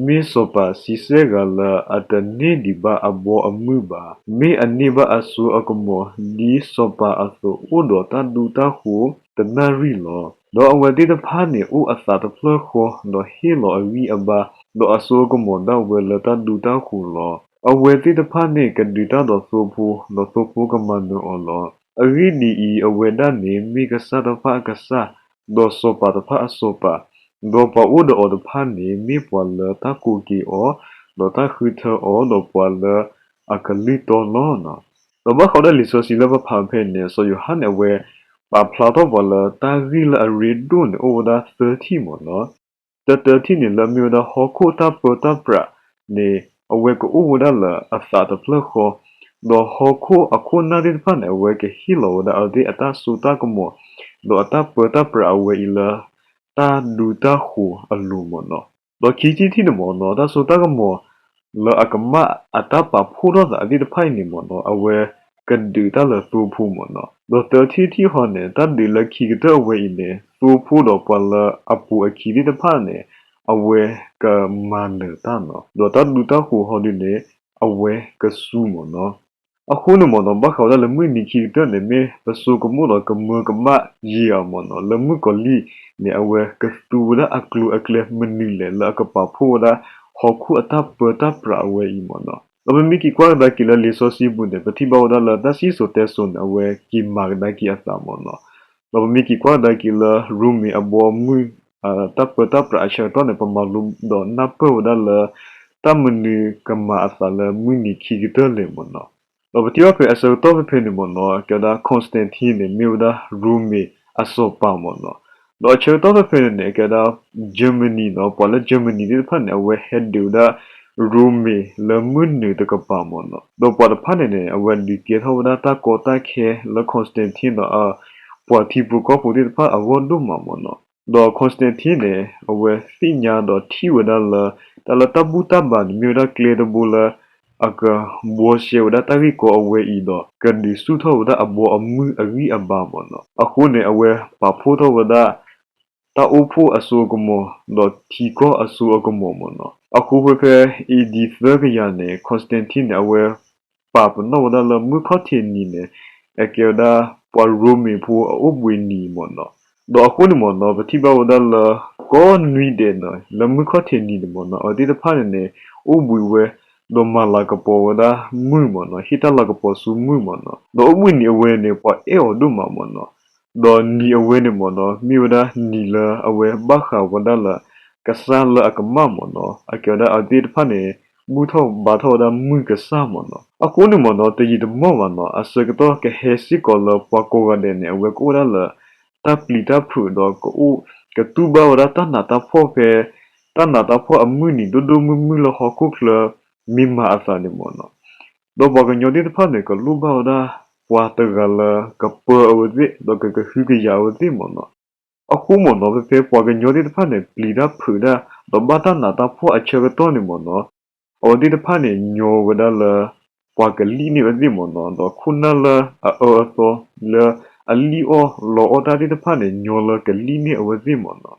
မ့ၢ်စီၤပၤဆံဆဲၣ်ဂၤလၢအတန့ၢ်ဒံးဘၣ်အဘီအမုၢ်ဘၣ်. မ့ၢ်အန့ၢ်ဘၣ်အစိအကမီၤ ဒ်စီၤပၤအသိးအိၣ်ဒီးတၢ်ဒူတၢ်ဃိၤတနၣ်ရံၣ်လီၤ. ဒီးအဝဲသ့ၣ်တဖၣ်န့ၣ် အိၣ်အသးတဖျၢၣ်ဃီ ဒီးဟ့ၣ်လီၤအဂံၢ်အဘါ, ဒီးအစိအကမီၤဒၣ်ဝဲလၢတၢ်ဒူတၢ်ဃိၤလီၤ. အဝဲသ့ၣ်တဖၣ်န့ၣ် ကဒုးတၢ်ဒီးသိဖိ, ဒီးသိဖိကမၤနၢၤအီၤလီၤ. အဂ့ၢ်ဒ်အံၤ, အဝဲဒၣ်န့ၣ် မ့ၢ်ကစၢ်တဖၣ်အကစၢ်, ဒီးစီၤပၤတဖၣ်အစီၤပၤ, ဒီးပှၤအိၣ်ဒီးအီၤတဖၣ်န့ၣ် မ့ၢ်ပှၤလၢတၢ်ကိးက့ၤအီၤ, ဒီးတၢ်ဃုထၢအီၤ, ဒီးပှၤလၢအကလုၢ်တီလီၤ. ဒီးဘၣ်ဃးဒီးလံာ်စီဆှံလၢပဖးဖဲအံၤန့ၣ် စီၤယိၤဟၣ်န့ၣ် အဝဲပာ်ဖျါထီၣ်ပှၤလၢတၢ်ဂ့ၢ်လၢအရ့ဒိၣ်န့ၣ် အိၣ်ဝဲဒၣ်သၢထံၣ်မ့ၢ်နီၤ. တၢတၢထံၣ်န့ၣ် လၢအမ့ၢ်ဝဲဒၣ်ဟီၣ်ခိၣ်တၢ်ပၢတၢ်ပြးန့ၣ် အဝဲကအိၣ်ဝဲဒၣ်လၢအသးတဖျၢၣ်ဃီ, ဒီးဟီၣ်ခိၣ်အခိၣ်နၢ်သ့ၣ်တဖၣ်န့ၣ် အဝဲကဟ့ၣ်လီၤဝဲဒၣ်အဝဲသ့ၣ်အတၢ်စိတၢ်ကမီၤ, ဒီးအတၢ်ပၢတၢ်ပြးအဝဲအံၤလၢ တၢ်ဒူတၢ်ဃိၤအလိၤမ့ၢ်နီၤ. ဒီးခံထံၣ်တထံၣ်န့ၣ်မ့ၢ်နီၤ တၢ်စိတၢ်ကမီၤ လၢအကမၣ်အတၢ်ပာ်ဖှိၣ်ထီၣ်သးသ့ၣ်တဖၣ်အံၤန့ၣ်မ့ၢ်နီၤ အဝဲကဒုးတၢ်လၢသိဖိမ့ၢ်နီၤ. ဒီးသၢထံၣ်တထံၣ်ဃီန့ၣ် တၢ်ဒုးလၢခံကတၢၢ်အဝဲအံၤန့ၣ် သိဖိဒီးပှၤလၢအပူၤအခံသ့ၣ်တဖၣ်န့ၣ် အဝဲကမၤနၢၤတၢ်နီၤ. ဒီးတၢ်ဒူတၢ်ဃိၤဟီဒုန့ၣ် အဝဲကစူမ့ၢ်နီၤ. အဃိန့ၣ်မ့ၢ်နီၤ ဘၣ်ဃးဝဲဒၣ်လၢမုၢ်နံၤခံကတၢၢ်န့ၣ် မ့ၢ်ပစိကမိၣ်ဒီးကမၢကမၣ်ယံာ်အီၤမ့ၢ်နီၤ. လၢမုၣ်ကီၤလံၢ်န့ၣ် အဝဲကသူဝဲဒၣ်အကျိၤအကျဲမနုၤလဲၣ် လၢအကပာ်ဖှိၣ်ဝဲဒၣ်ဟီၣ်ခိၣ်အတၢ်ပၢတၢ်ပြးအဝဲအံၤမ့ၢ်နီၤ. ဒီးပမ့ၢ်က့ၤကွၢ်ကဒါက့ၤလၢလံာ်စီဆှံပူၤန့ၣ် ပထံၣ်ဘၣ်ဝဲဒၣ်လၢတၢ်စံၣ်စိၤတဲစိၤန့ၣ် အဝဲက့ၤမၤကဒါက့ၤအသးမ့ၢ်နီၤ. ဒီးပမ့ၢ်က့ၤကွၢ်ကဒါက့ၤလၢရိမ့ၤအဘီအမုၢ် တၢ်ပၢတၢ်ပြးအဆၢကတီၢ်န့ၣ် ပမၤလိဒီးနၢ်ပၢၢ်ဝဲဒၣ်လၢ တၢ်မနုၤကမၤအသးလၢမုၢ်နံၤခံကတၢၢ်လဲၣ်မ့ၢ်နီၤ. ဒီးပထံၣ်ဘၣ်ဖဲအဆၢကတီၢ်ဖဲဖဲန့ၣ်မ့ၢ်နီၤ ကဲဝဲဒၣ် Constantine န့ၣ် မ့ၢ်ဝဲဒၣ်ရိမ့ၤအစီၤပၤမ့ၢ်နီၤ. ဒီးအဆၢကတီၢ်ဖဲဖဲန့ၣ်န့ၣ် ကဲဝဲဒၣ် Germany နီၤ ပှၤလၢ Germany သ့ၣ်တဖၣ်န့ၣ် အဝဲဟဲဒုးဝဲဒၣ်ရိမ့ၤလၢမုၢ်နုာ်တကပၤမ့ၢ်နီၤ. ဒီးပှၤတဖၣ်န့ၣ်န့ၣ် အဝဲဒုးကဲထီၣ်ဝဲဒၣ်တၢ်ကီတၢ်ခဲလၢ Constantine ဒီး ပှၤထံဖိကီၢ်ဖိသ့ၣ်တဖၣ်အဂီၢ်ဒိၣ်မးမ့ၢ်နီၤ. ဒီး Constantine န့ၣ် အဝဲသ့ၣ်ညါဒီးထံၣ်ဝဲဒၣ်လၢ တၢ်လၢတၢ်ဘူၣ်တၢ်ဘါန့ၣ် မ့ၢ်ဝဲဒၣ်ကျဲတဘိလၢ အကဘှီရှဲဝဲဒၣ်တၢ်ဂ့ၢ်ကီအဝဲအံၤဒီး ကဒုးဆူၣ်ထီၣ်ဝဲဒၣ်အဘီအမုၢ်အဂံၢ်အဘါမ့ၢ်နီၤ. အဃိန့ၣ် အဝဲပာ်ဖှိၣ်ထီၣ်ဝဲဒၣ် တၢ်အိၣ်ဖှိၣ်အစိအကမီၤ ဒီးထံကီၢ်အစိအကမီၤမ့ၢ်နီၤ. အဃိဖဲဖဲ A D သၢကယၤန့ၣ် Constantine န့ၣ် အဝဲပာ်ပနီၣ်ဝဲဒၣ်လၢမုၢ်ခီၣ်ထံးနံၤန့ၣ် အကဲဝဲဒၣ်ပှၤရိမ့ၤဖိအအိၣ်ဘှံးနံၤမ့ၢ်နီၤ. ဒီးအဃိန့ၣ်မ့ၢ်နီၤ ပထံၣ်ဘၣ်ဝဲဒၣ်လၢ ကိးနွံဒဲးနီၤ လၢမုၢ်ခီၣ်ထံးနံၤန့ၣ်မ့ၢ်နီၤ အဝဲသ့ၣ်တဖၣ်န့ၣ်န့ၣ် အိၣ်ဘှံးဝဲ ဒီးမၤလၤကပီၤဝဲဒၣ်မုၢ်မ့ၢ်နီၤ ဟ့ၣ်တၢ်လၤကပီၤဆူမုၢ်မ့ၢ်နီၤ. ဒီးအိၣ်ဘှံးနံၤအဝဲန့ၣ် ပှၤအဲၣ်အီၤဒိၣ်မးမ့ၢ်နီၤ. ဒီးနံၤအဝဲန့ၣ်မ့ၢ်နီၤ မ့ၢ်ဝဲဒၣ်နံၤလၢအဝဲဘၣ်ဃးဝဲဒၣ်လၢ ကစၢ်လၢအကမၣ်မ့ၢ်နီၤ အကဲဝဲဒၣ်အဝဲသ့ၣ်တဖၣ်န့ၣ် ဘူၣ်ထီၣ်ဘါထီၣ်ဝဲဒၣ်မုၢ်ကစၢ်မ့ၢ်နီၤ. အဃိန့ၣ်မ့ၢ်နီၤ တယံာ်တမီၢ်ဘၣ်နီၤ အဆၢကတီၢ်ကဟဲစ့ၢ်ကီးလၢပှၤကိးဂၤဒဲးန့ၣ် အဝဲကအိၣ်ဝဲဒၣ်လၢ တၢ်ပျံၤတၢ်ဖုးဒီးကအိၣ် ကတူၢ်ဘၣ်ဝဲဒၣ်တၢ်နးတၢ်ဖှီၣ်ဖဲ တၢ်နးတၢ်ဖှီၣ်အမုၢ်နံၤဒိၣ်ဒိၣ်မုၢ်မုၢ်လၢဟီၣ်ခိၣ်ချၢ မ့ၢ်မၤအသးန့ၣ်မ့ၢ်နီၤ. ဒီးပှၤကညီသ့ၣ်တဖၣ်န့ၣ် ကလိၣ်ဘၣ်ဝဲဒၣ် ပှၤတဂၤလၢကပၢအဝဲသ့ၣ် ဒီးကကဟုကယာ်အဝဲသ့ၣ်မ့ၢ်နီၤ. အဃိမ့ၢ်နီၤ ဖဲဖဲပှၤကညီသ့ၣ်တဖၣ်န့ၣ် ပျံၤတၢ်ဖုးတၢ် ဒီးဘၣ်တၢ်နးတၢ်ဖှီၣ်အဆၢကတီၢ်န့ၣ်မ့ၢ်နီၤ အဝဲသ့ၣ်တဖၣ်န့ၣ် ညီဝဲဒၣ်လၢ ပှၤကလံၣ်န့ၢ်အဝဲသ့ၣ်မ့ၢ်နီၤ ဒီးခိၣ်နၢ်လၢအအၢအသီ လၢအလံၣ်အီၣ်လီအီၣ်တၢ်သ့ၣ်တဖၣ်န့ၣ် ညီလၢကလံၣ်န့ၢ်အဝဲသ့ၣ်မ့ၢ်နီၤ.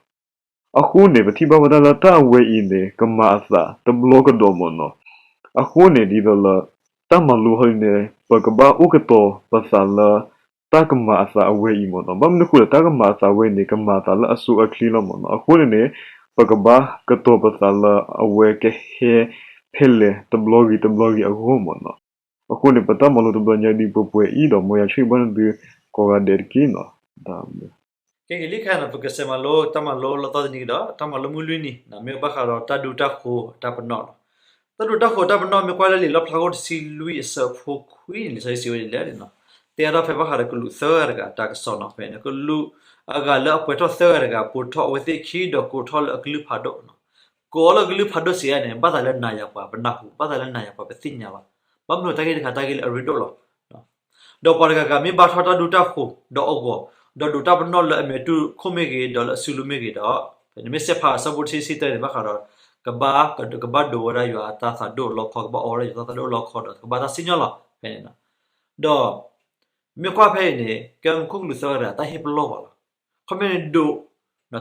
အဃိန့ၣ် ပထံၣ်ဘၣ်ဝဲဒၣ်လၢတၢ်အဝဲအံၤန့ၣ် ကမၤအသးတဘျီကဒီးမ့ၢ်နီၤ. အဃိန့ၣ် ဒ်သိးလၢ တၢ်မၤလိဟီန့ၣ် ပကဘၣ်အိၣ်ကတီၤပသးလၢ တၢ်ကမၤအသးအဝဲအံၤမ့ၢ်နီၤ. ဘၣ်မနုၤအဃိဒီး တၢ်ကမၤအသးဝဲန့ၣ် ကမၤအသးလၢအဆိအချ့လီၤမ့ၢ်နီၤ. အဃိန့ၣ်န့ၣ် ပကဘၣ်ကတီၤပသးလၢအဝဲကဟဲဖဲလဲၣ်တဘျီဂ့ၤတဘျီဂ့ၤအဂီၢ်မ့ၢ်နီၤ. အဃိန့ၣ် ပတၢ်မၤလိတဘျီညါဒ်ပှဲၤပှဲၤအံၤဒီး မ်ယွၤဆိၣ်ဂ့ၤဘၣ်နသုကိးဂၤဒဲးတက့ၢ်နီၤ. ကဲက့ၤလံခဲအံၤန့ၣ် ပကစးမၤလိတၢ်မၤလိလၢသီတနံၤကဒီး တၢ်မၤလိမုၢ်လွံၢ်နံၤ မ့ၢ်ဘၣ်ဃးဒီးတၢ်ဒူတၢ်ဃိၤအတၢ်ပနီၣ်လီၤ. တၢ်ဒူတၢ်ဃိၤအတၢ်ပနီၣ် မ့ၢ်ကွၢ်လၢလံာ်လီၣ်ဖျါခိၣ်တဆံလွံၢ်အဆၢဖိခွံန့ၣ် လံာ်စီဆှံစံးဝဲဒ်လဲၣ်န့ၣ်နီၤ. တဲအါထီၣ်ဖဲဘၣ်ဃးဒီးကလူးသၢဂၤတဂၤအတၢ်ကစီၣ်နီၤ. ဖဲန့ၣ် ကလူးအဂၤလၢအပှဲၤထီၣ်သၢဂၤတဂၤ ပိာ်ထီၣ်အဝဲသ့ၣ်အခံ ဒီးကိးထီၣ်လၢအကလုၢ်ဖးဒိၣ်နီၤ. ကိးအီၤလၢအကလုၢ်ဖးဒိၣ်စံးယါန့ၣ် ဘၣ်သးလၢနၤယၤပှၤပနၢ်ဟူ, ဘၣ်သးလၢနၤယၤပှၤပသ့ၣ်ညါဘၣ်. ဘၣ်မနုၤတၢ်ဂ့ၢ်တခါတၢ်ဂ့ၢ်လၢအရ့ဒိၣ်လီၤ. ဒီးပှၤတဂၤဂၤမ့ၢ်ဘါထီၣ်တၢ်ဒူတၢ်ဃိၤဒီးအဂီၢ်, ဒီးဒိးတၢ်ပနီၣ်လၢအမဲာ်တူၢ်ခိၣ်မ့ၢ်ဂ့ၤ, ဒီးလၢအစုလိၤမ့ၢ်ဂ့ၤဒီး, ဖဲန့ၣ်မ့ၢ်စဲးဖးအဆၢဖိတဆံတၢန့ၣ် ဘၣ်ဃးဒီး ကဘၣ်, ကဘၣ်ဒိးဝဲဒၣ်ယွၤအတၢ်သးဒိၣ်လီခီ, ကဘၣ်အီဝဲဒၣ်ယွၤတၢ်သးဒိၣ်လီခီဒီး ကဘၣ်တၢ်စံၣ်ညီၣ်လီၤ ဖဲန့ၣ်. ဒီး မ့ၢ်ကွၢ်ဖဲအံၤန့ၣ် ကဲမူခိၣ်ကလူးသၢဂၤတဂၤ တၢ်ဟ့ၣ်ပလီၢ်ပှၤလီၤ. ခီမ့ၢ်န့ၣ်ဒိး,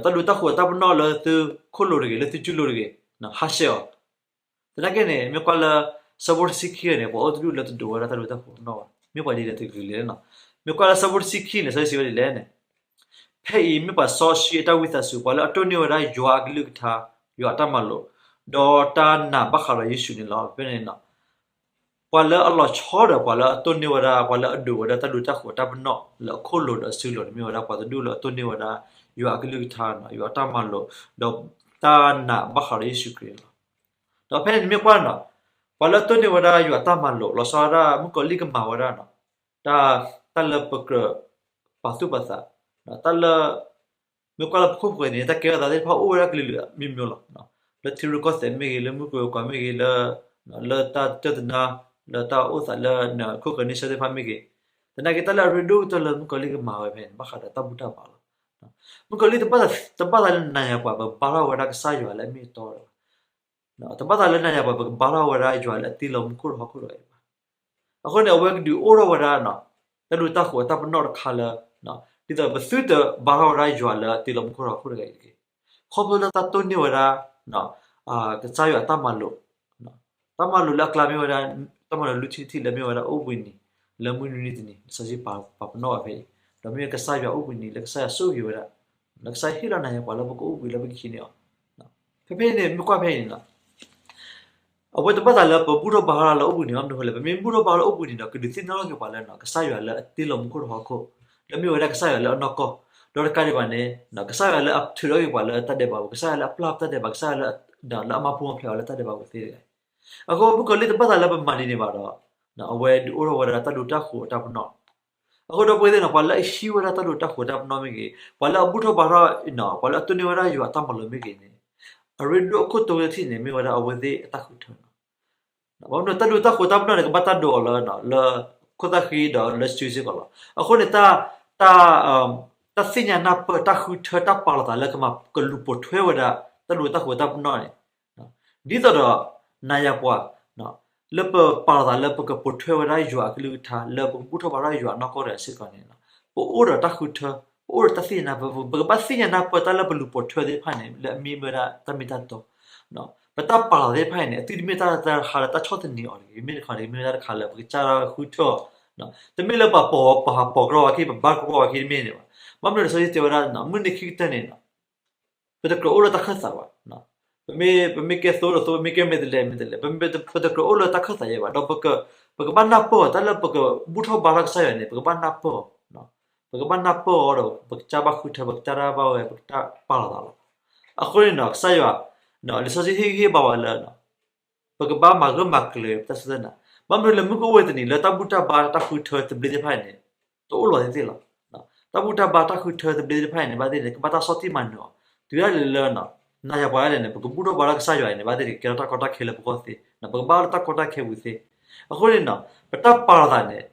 တၢ်ဒူတၢ်ဃိၤတၢ်ပနီၣ်လၢသုခိၣ်လိၤတဂ့ၤ, လၢသုစုလိၤတဂ့ၤ, ဟးဆှဲးအီၤ သနာ်က့န့ၣ် မ့ၢ်ကွၢ်လၢ ဆၢဖိတဆံခံန့ၣ် ပှၤအိၣ်တဒူၣ်လၢတဒိးဝဲဒၣ်တၢ်ဒူတၢ်ဃိၤနီၣ်ဘၣ်, မ့ၢ်ပှၤဒ်လဲၣ်တဂ့ၤလဲၣ်နီၤ. မ့ၢ်ကွၢ်လၢဆၢဖိတဆံခံန့ၣ် စီဆှံစံးဝဲဒ်လဲၣ်န့ၣ်, ဖဲအံၤမ့ၢ်ပှၤစီဆှံအတၢ်ဝံသးစူၤ, ပှၤလၢအတိၢ်န့ၢ်ဝဲဒၣ်ယွၤအကလုၢ်ကထါ, ယွၤအတၢ်မၤလိာ်, ဒီးတၢ်နာ်ဘၣ်ဃးဒီးယ့ၣ်ၡူးန့ၣ်လီၤ. ဖဲန့ၣ် ပှၤလၢအလီၤဆီဒီးပှၤလၢအတိၢ်န့ၢ်ဝဲဒၣ်, ပှၤလၢအဒိးဝဲဒၣ်တၢ်ဒူတၢ်ဃိၤတၢ်ပနီၣ်လၢအခိၣ်လိၤဒီးအစုလိၤန့ၣ် မ့ၢ်ဝဲဒၣ်ပှၤတဒူၣ်လၢအတိၢ်န့ၢ်ဝဲဒၣ် ယွၤအကလုၢ်ကထါ, ယွၤအတၢ်မၤလိာ်, ဒီးတၢ်နာ်ဘၣ်ဃးဒီးယ့ၣ်ၡူးခရံာ်န့ၣ်လီၤ. ဒီးဖဲန့ၣ်မ့ၢ်ကွၢ်နီၤ, ပှၤလၢအတိၢ်န့ၢ်ဝဲဒၣ်ယွၤအတၢ်မၤလိာ် လီၤဆီဒၣ်တၢ် မုၣ်ကီၤလံၢ်ကမၤဝဲဒၣ်နီၤ, တၢ်, တၢ်လၢပကြၢးပာ်သူၣ်ပာ်သး, တၢ်လၢ မ့ၢ်ကွၢ်လၢပခိၣ်ပဃၢၤန့ၣ် တၢ်ကဲထီၣ်သးသ့ၣ်တဖၣ်အိၣ်ဝဲဒၣ်ကလုာ်ကလုာ်မ့ၢ်မ့ၢ်လီၤ. လၢထံရူၢ်ကီၢ်သဲးမ့ၢ်ဂ့ၤ, လၢမုၢ်ကျိၤဝဲၤကွာ်မ့ၢ်ဂ့ၤ, လၢ, လၢတၢ်တၢၢ်တနါ, လၢတၢ်အိၣ်သးလၢနခိၣ်ဃၢၤန့ဆၢၣ်သ့ၣ်တဖၣ်မ့ၢ်ဂ့ၤ, သနာ်က့တၢ်လၢအရ့ဒိၣ်ကတၢၢ်လၢမုၣ်ကီၤလံၢ်ကမၤဝဲဖဲန့ၣ် ဘၣ်ဃးဒီးတၢ်ဘူၣ်တၢ်ဘါလီၤ. မုၣ်ကီၤလံၢ်တဘၣ်သးလၢနၤယၤပှၤ ပဘါထီၣ်ဝဲဒၣ်ကစၢ်ယွၤလၢအမ့ၢ်အတီလီၤ. တဘၣ်သးလၢနၤယၤပှၤ ပကဘါထီၣ်ဝဲဒၣ်ယွၤလၢအတ့လီၤမူခိၣ်ဒီးဟီၣ်ခိၣ်တဂၤအံၤဘၣ်. အဃိန့ၣ် အဝဲကဒုးအိၣ်ထီၣ်ဝဲဒၣ် တၢ်ဒိတၢ်ဃိၤအတၢ်ပနီၣ်တခါလၢ ဒ်သိးပသုတဘါထီၣ်ဝဲဒၣ်ယွၤလၢအတ့လီၤမူခိၣ်ဒီးဟီၣ်ခိၣ်တဂၤအံၤတဂ့ၤ. ခီဖျိလၢတၢ်တိၢ်န့ၢ်ဝဲဒၣ် ကစၢ်ယွၤအတၢ်မၤလိာ်, တၢ်မၤလိာ်လၢအကျါမ့ၢ်ဝဲဒၣ် တၢ်မၤလိာ်လွံၢ်ထံၣ်တထံၣ်လၢမ့ၢ်ဝဲဒၣ်အိၣ်ဘှံးနံၤ လၢမုၢ်နွံနံၤတနံၤ လံာ်စီဆှံပာ်ပနီၣ်ဝဲဖဲအံၤ, ဒီးမ့ၢ်ကစၢ်ယွၤအိၣ်ဘှံးနံၤလၢကစၢ်ယွၤဆိၣ်ဂ့ၤဝဲဒၣ် လၢကစၢ်ယွၤဟ့ၣ်လီၤနၤယၤပှၤလၢပကအိၣ်ဘှံးလၢပကဟံးန့ၢ်အီၤ. ဖဲဖဲအံၤန့ၣ် မ့ၢ်ကွၢ်ဖဲအံၤန့ၣ် အဝဲတဘၣ်သးလၢပဘူၣ်ထီၣ်ဘါထီၣ်လၢအိၣ်ဘှံးနံၤဘၣ်မနုၤအဃိလဲၣ်, ပမ့ၢ်ဘူၣ်ထီၣ်ဘါထီၣ်လၢအိၣ်ဘှံးနံၤဒီး ကဒုးသ့ၣ်နီၣ်ထီၣ်က့ၤပှၤလၢ ကစၢ်ယွၤလၢအတ့လီၤမူခိၣ်ဒီးဟီၣ်ခိၣ်, လၢမ့ၢ်ဝဲဒၣ်ကစၢ်ယွၤလၢအနီၢ်ကီၢ်, ဒီးတကးဒံးဘၣ်န့ၣ် ကစၢ်ယွၤလၢအထုးထီၣ်က့ၤပှၤလၢတၢ်ဒဲးဘးပူၤ, ကစၢ်ယွၤလၢအပျၢ်တၢ်ဒဲးဘး, ကစၢ်ယွၤလၢ လၢအမၤပူၤမၤဖျဲးအီၤလၢတၢ်ဒဲးဘးပူၤသ့တဂၤ. အဃိမုၣ်ကီၤလံၢ်တဘၣ်သးလၢပမၤဒ်န့ၣ်ဘၣ်ဒီး အဝဲဒုးအိၣ်ထီၣ်ဝဲဒၣ်တၢ်ဒိတၢ်ဃိၤအတၢ်ပနီၣ်. အဃိဒီပုၢ်ဝဲၢ်သ့ၣ်န့ၣ် ပှၤလၢအဟံးဝဲဒၣ်တၢ်ဒိတၢ်ဃိၤတၢ်ပနီၣ်မ့ၢ်ဂ့ၤ, ပှၤလၢအဘူၣ်ထီၣ်ဘါထီၣ်, ပှၤလၢအတိၢ်န့ၢ်ဝဲဒၣ်ယွၤအတၢ်မၤလိာ်မ့ၢ်ဂ့ၤန့ၣ်, အရ့ဒိၣ်အခိၣ်တီတထံၣ်န့ၣ် မ့ၢ်ဝဲဒၣ်အဝဲသ့ၣ်အတၢ်ဃုထၢလီၤ. ဘၣ်မနုၤတၢ်ဒိတၢ်ဃိၤတၢ်ပနီၣ်န့ၣ် ကဘၣ်တၢ်ဒိအီၤလၢ လၢခိၣ်သၣ်ဃံဒီးလၢစုစ့ၢ်ကီးလီၤ. အဃိန့ၣ် တၢ် တၢ်သ့ၣ်ညါနၢ်ပၢၢ် တၢ်ဃုထၢ တၢ်ပာ်လီၤသးလၢကမၤကလူၤပိာ်ထွဲဝဲဒၣ် တၢ်ဒိတၢ်ဃိၤတၢ်ပနီၣ်န့ၣ် ဒ်သိးဒီး နၤယၤပှၤ လၢပပာ်လီၤသးလၢပကပိာ်ထွဲဝဲဒၣ်ယွၤအကလုၢ်ကထါ လၢပကဘူၣ်ထီၣ်ဘါထီၣ်ယွၤအနီၢ်ကီၢ်တဂၤစ့ၢ်ကီးန့ၣ် ပအိၣ်ဒီးတၢ်ဃုထၢ, ပအိၣ်ဒီးတၢ်သ့ၣ်ညါနၢ်ပၢၢ်, ပကဘၣ်သ့ၣ်ညါနၢ်ပၢၢ်တၢ်လၢပလူၤပိာ်ထွဲသ့ၣ်တဖၣ်န့ၣ် လၢအမ့ၢ်ဝဲဒၣ်တၢ်မ့ၢ်တၢ်တီ ပတၢ်ပာ်လီၤသ့ၣ်တဖၣ်အံၤန့ၣ် အသုတမ့ၢ်တၢ်တခါလၢတၢ်ဆီၣ်သနံးအီၤတဂ့ၤ, မ့ၢ်တခီန့ၣ် မ့ၢ်ဝဲဒၣ်တၢ်တခါလၢပကစၢ်တၢ်ဃုထၢအီၤ, တမ့ၢ်လၢပှၤပိာ်, ပှၤပိာ်ကြီအီၤခံ, ပဘါကြီအီၤခံတမ့ၢ်န့ၣ်ဘၣ်. ဘၣ်မနုၤလံာ်စီဆှံတဲဝဲဒၣ် မုၢ်နံၤခံကတၢၢ်န့ၣ် ပတကြၢးအိၣ်လၢတၢ်ခၢၣ်သးဘၣ်. ပမ့ၢ်, ပမ့ၢ်ကဲသိဒီးသိ, ပမ့ၢ်ကဲမ့ၢ်တလဲမ့ၢ်တလဲ, ပတကြၢးအိၣ်လၢတၢ်ခၢၣ်သးယဲဘၣ်, ဒီးပကဘၣ်နၢ်ပၢၢ်အီၤ, တၢ်လၢပကဘူၣ်ထီၣ်ဘါထီၣ်ကစၢ်ယွၤန့ၣ် ပကဘၣ်နၢ်ပၢၢ်အီၤ, ပကဘၣ်နၢ်ပၢၢ်အီၤဒီး ပကစၢ်ဘၣ်ဃုထၢ, ပကစၢ်တၢ်ဘၣ်ဝဲ, ပကစၢ်ပာ်လီၤသးလီၤ. အဃိန့ၣ် ကစၢ်ယွၤ လံာ်စီဆှံဟ့ၣ်ဂံၢ်ဟ့ၣ်ဘါဝဲလၢ ပကဘၣ်မၤဂၢၢ်မၤကျၢၤပတၢ်စူၢ်တၢ်နာ်, ဘၣ်မနုၤလၢမုၢ်ကအိၣ်ဝဲတနံၤ လၢတၢ်ဘူၣ်တၢ်ဘါတၢ်ဃုထၢသဘျ့သ့ၣ်တဖၣ်အံၤန့ၣ် တအိၣ်လီၤသ့ၣ်သ့ၣ်လီၤ. တၢ်ဘူၣ်တၢ်ဘါတၢ်ဃုထၢသဘျ့သ့ၣ်တဖၣ်အံၤန့ၣ် ဘၣ်သ့ၣ်န့ၣ် ကဘၣ်တၢ်ဆီၣ်တံၢ်မၤနၢၤအီၤ, တုၤဒၣ်လဲာ်လၢ နၤယၤပှၤဒၣ်လဲာ်န့ၣ် ပကဘူၣ်ထီၣ်ဘါထီၣ်ကစၢ်ယွၤအံၤန့ၣ် ဘၣ်သ့ၣ်န့ၣ် ကဲထီၣ်တၢ်ကီတၢ်ခဲလၢပဂီၢ်သ့, ပကဘၣ်အိၣ်လၢတၢ်ကီတၢ်ခဲပူၤသ့. အဃိန့ၣ် ပတၢ်ပာ်လီၤသးန့ၣ်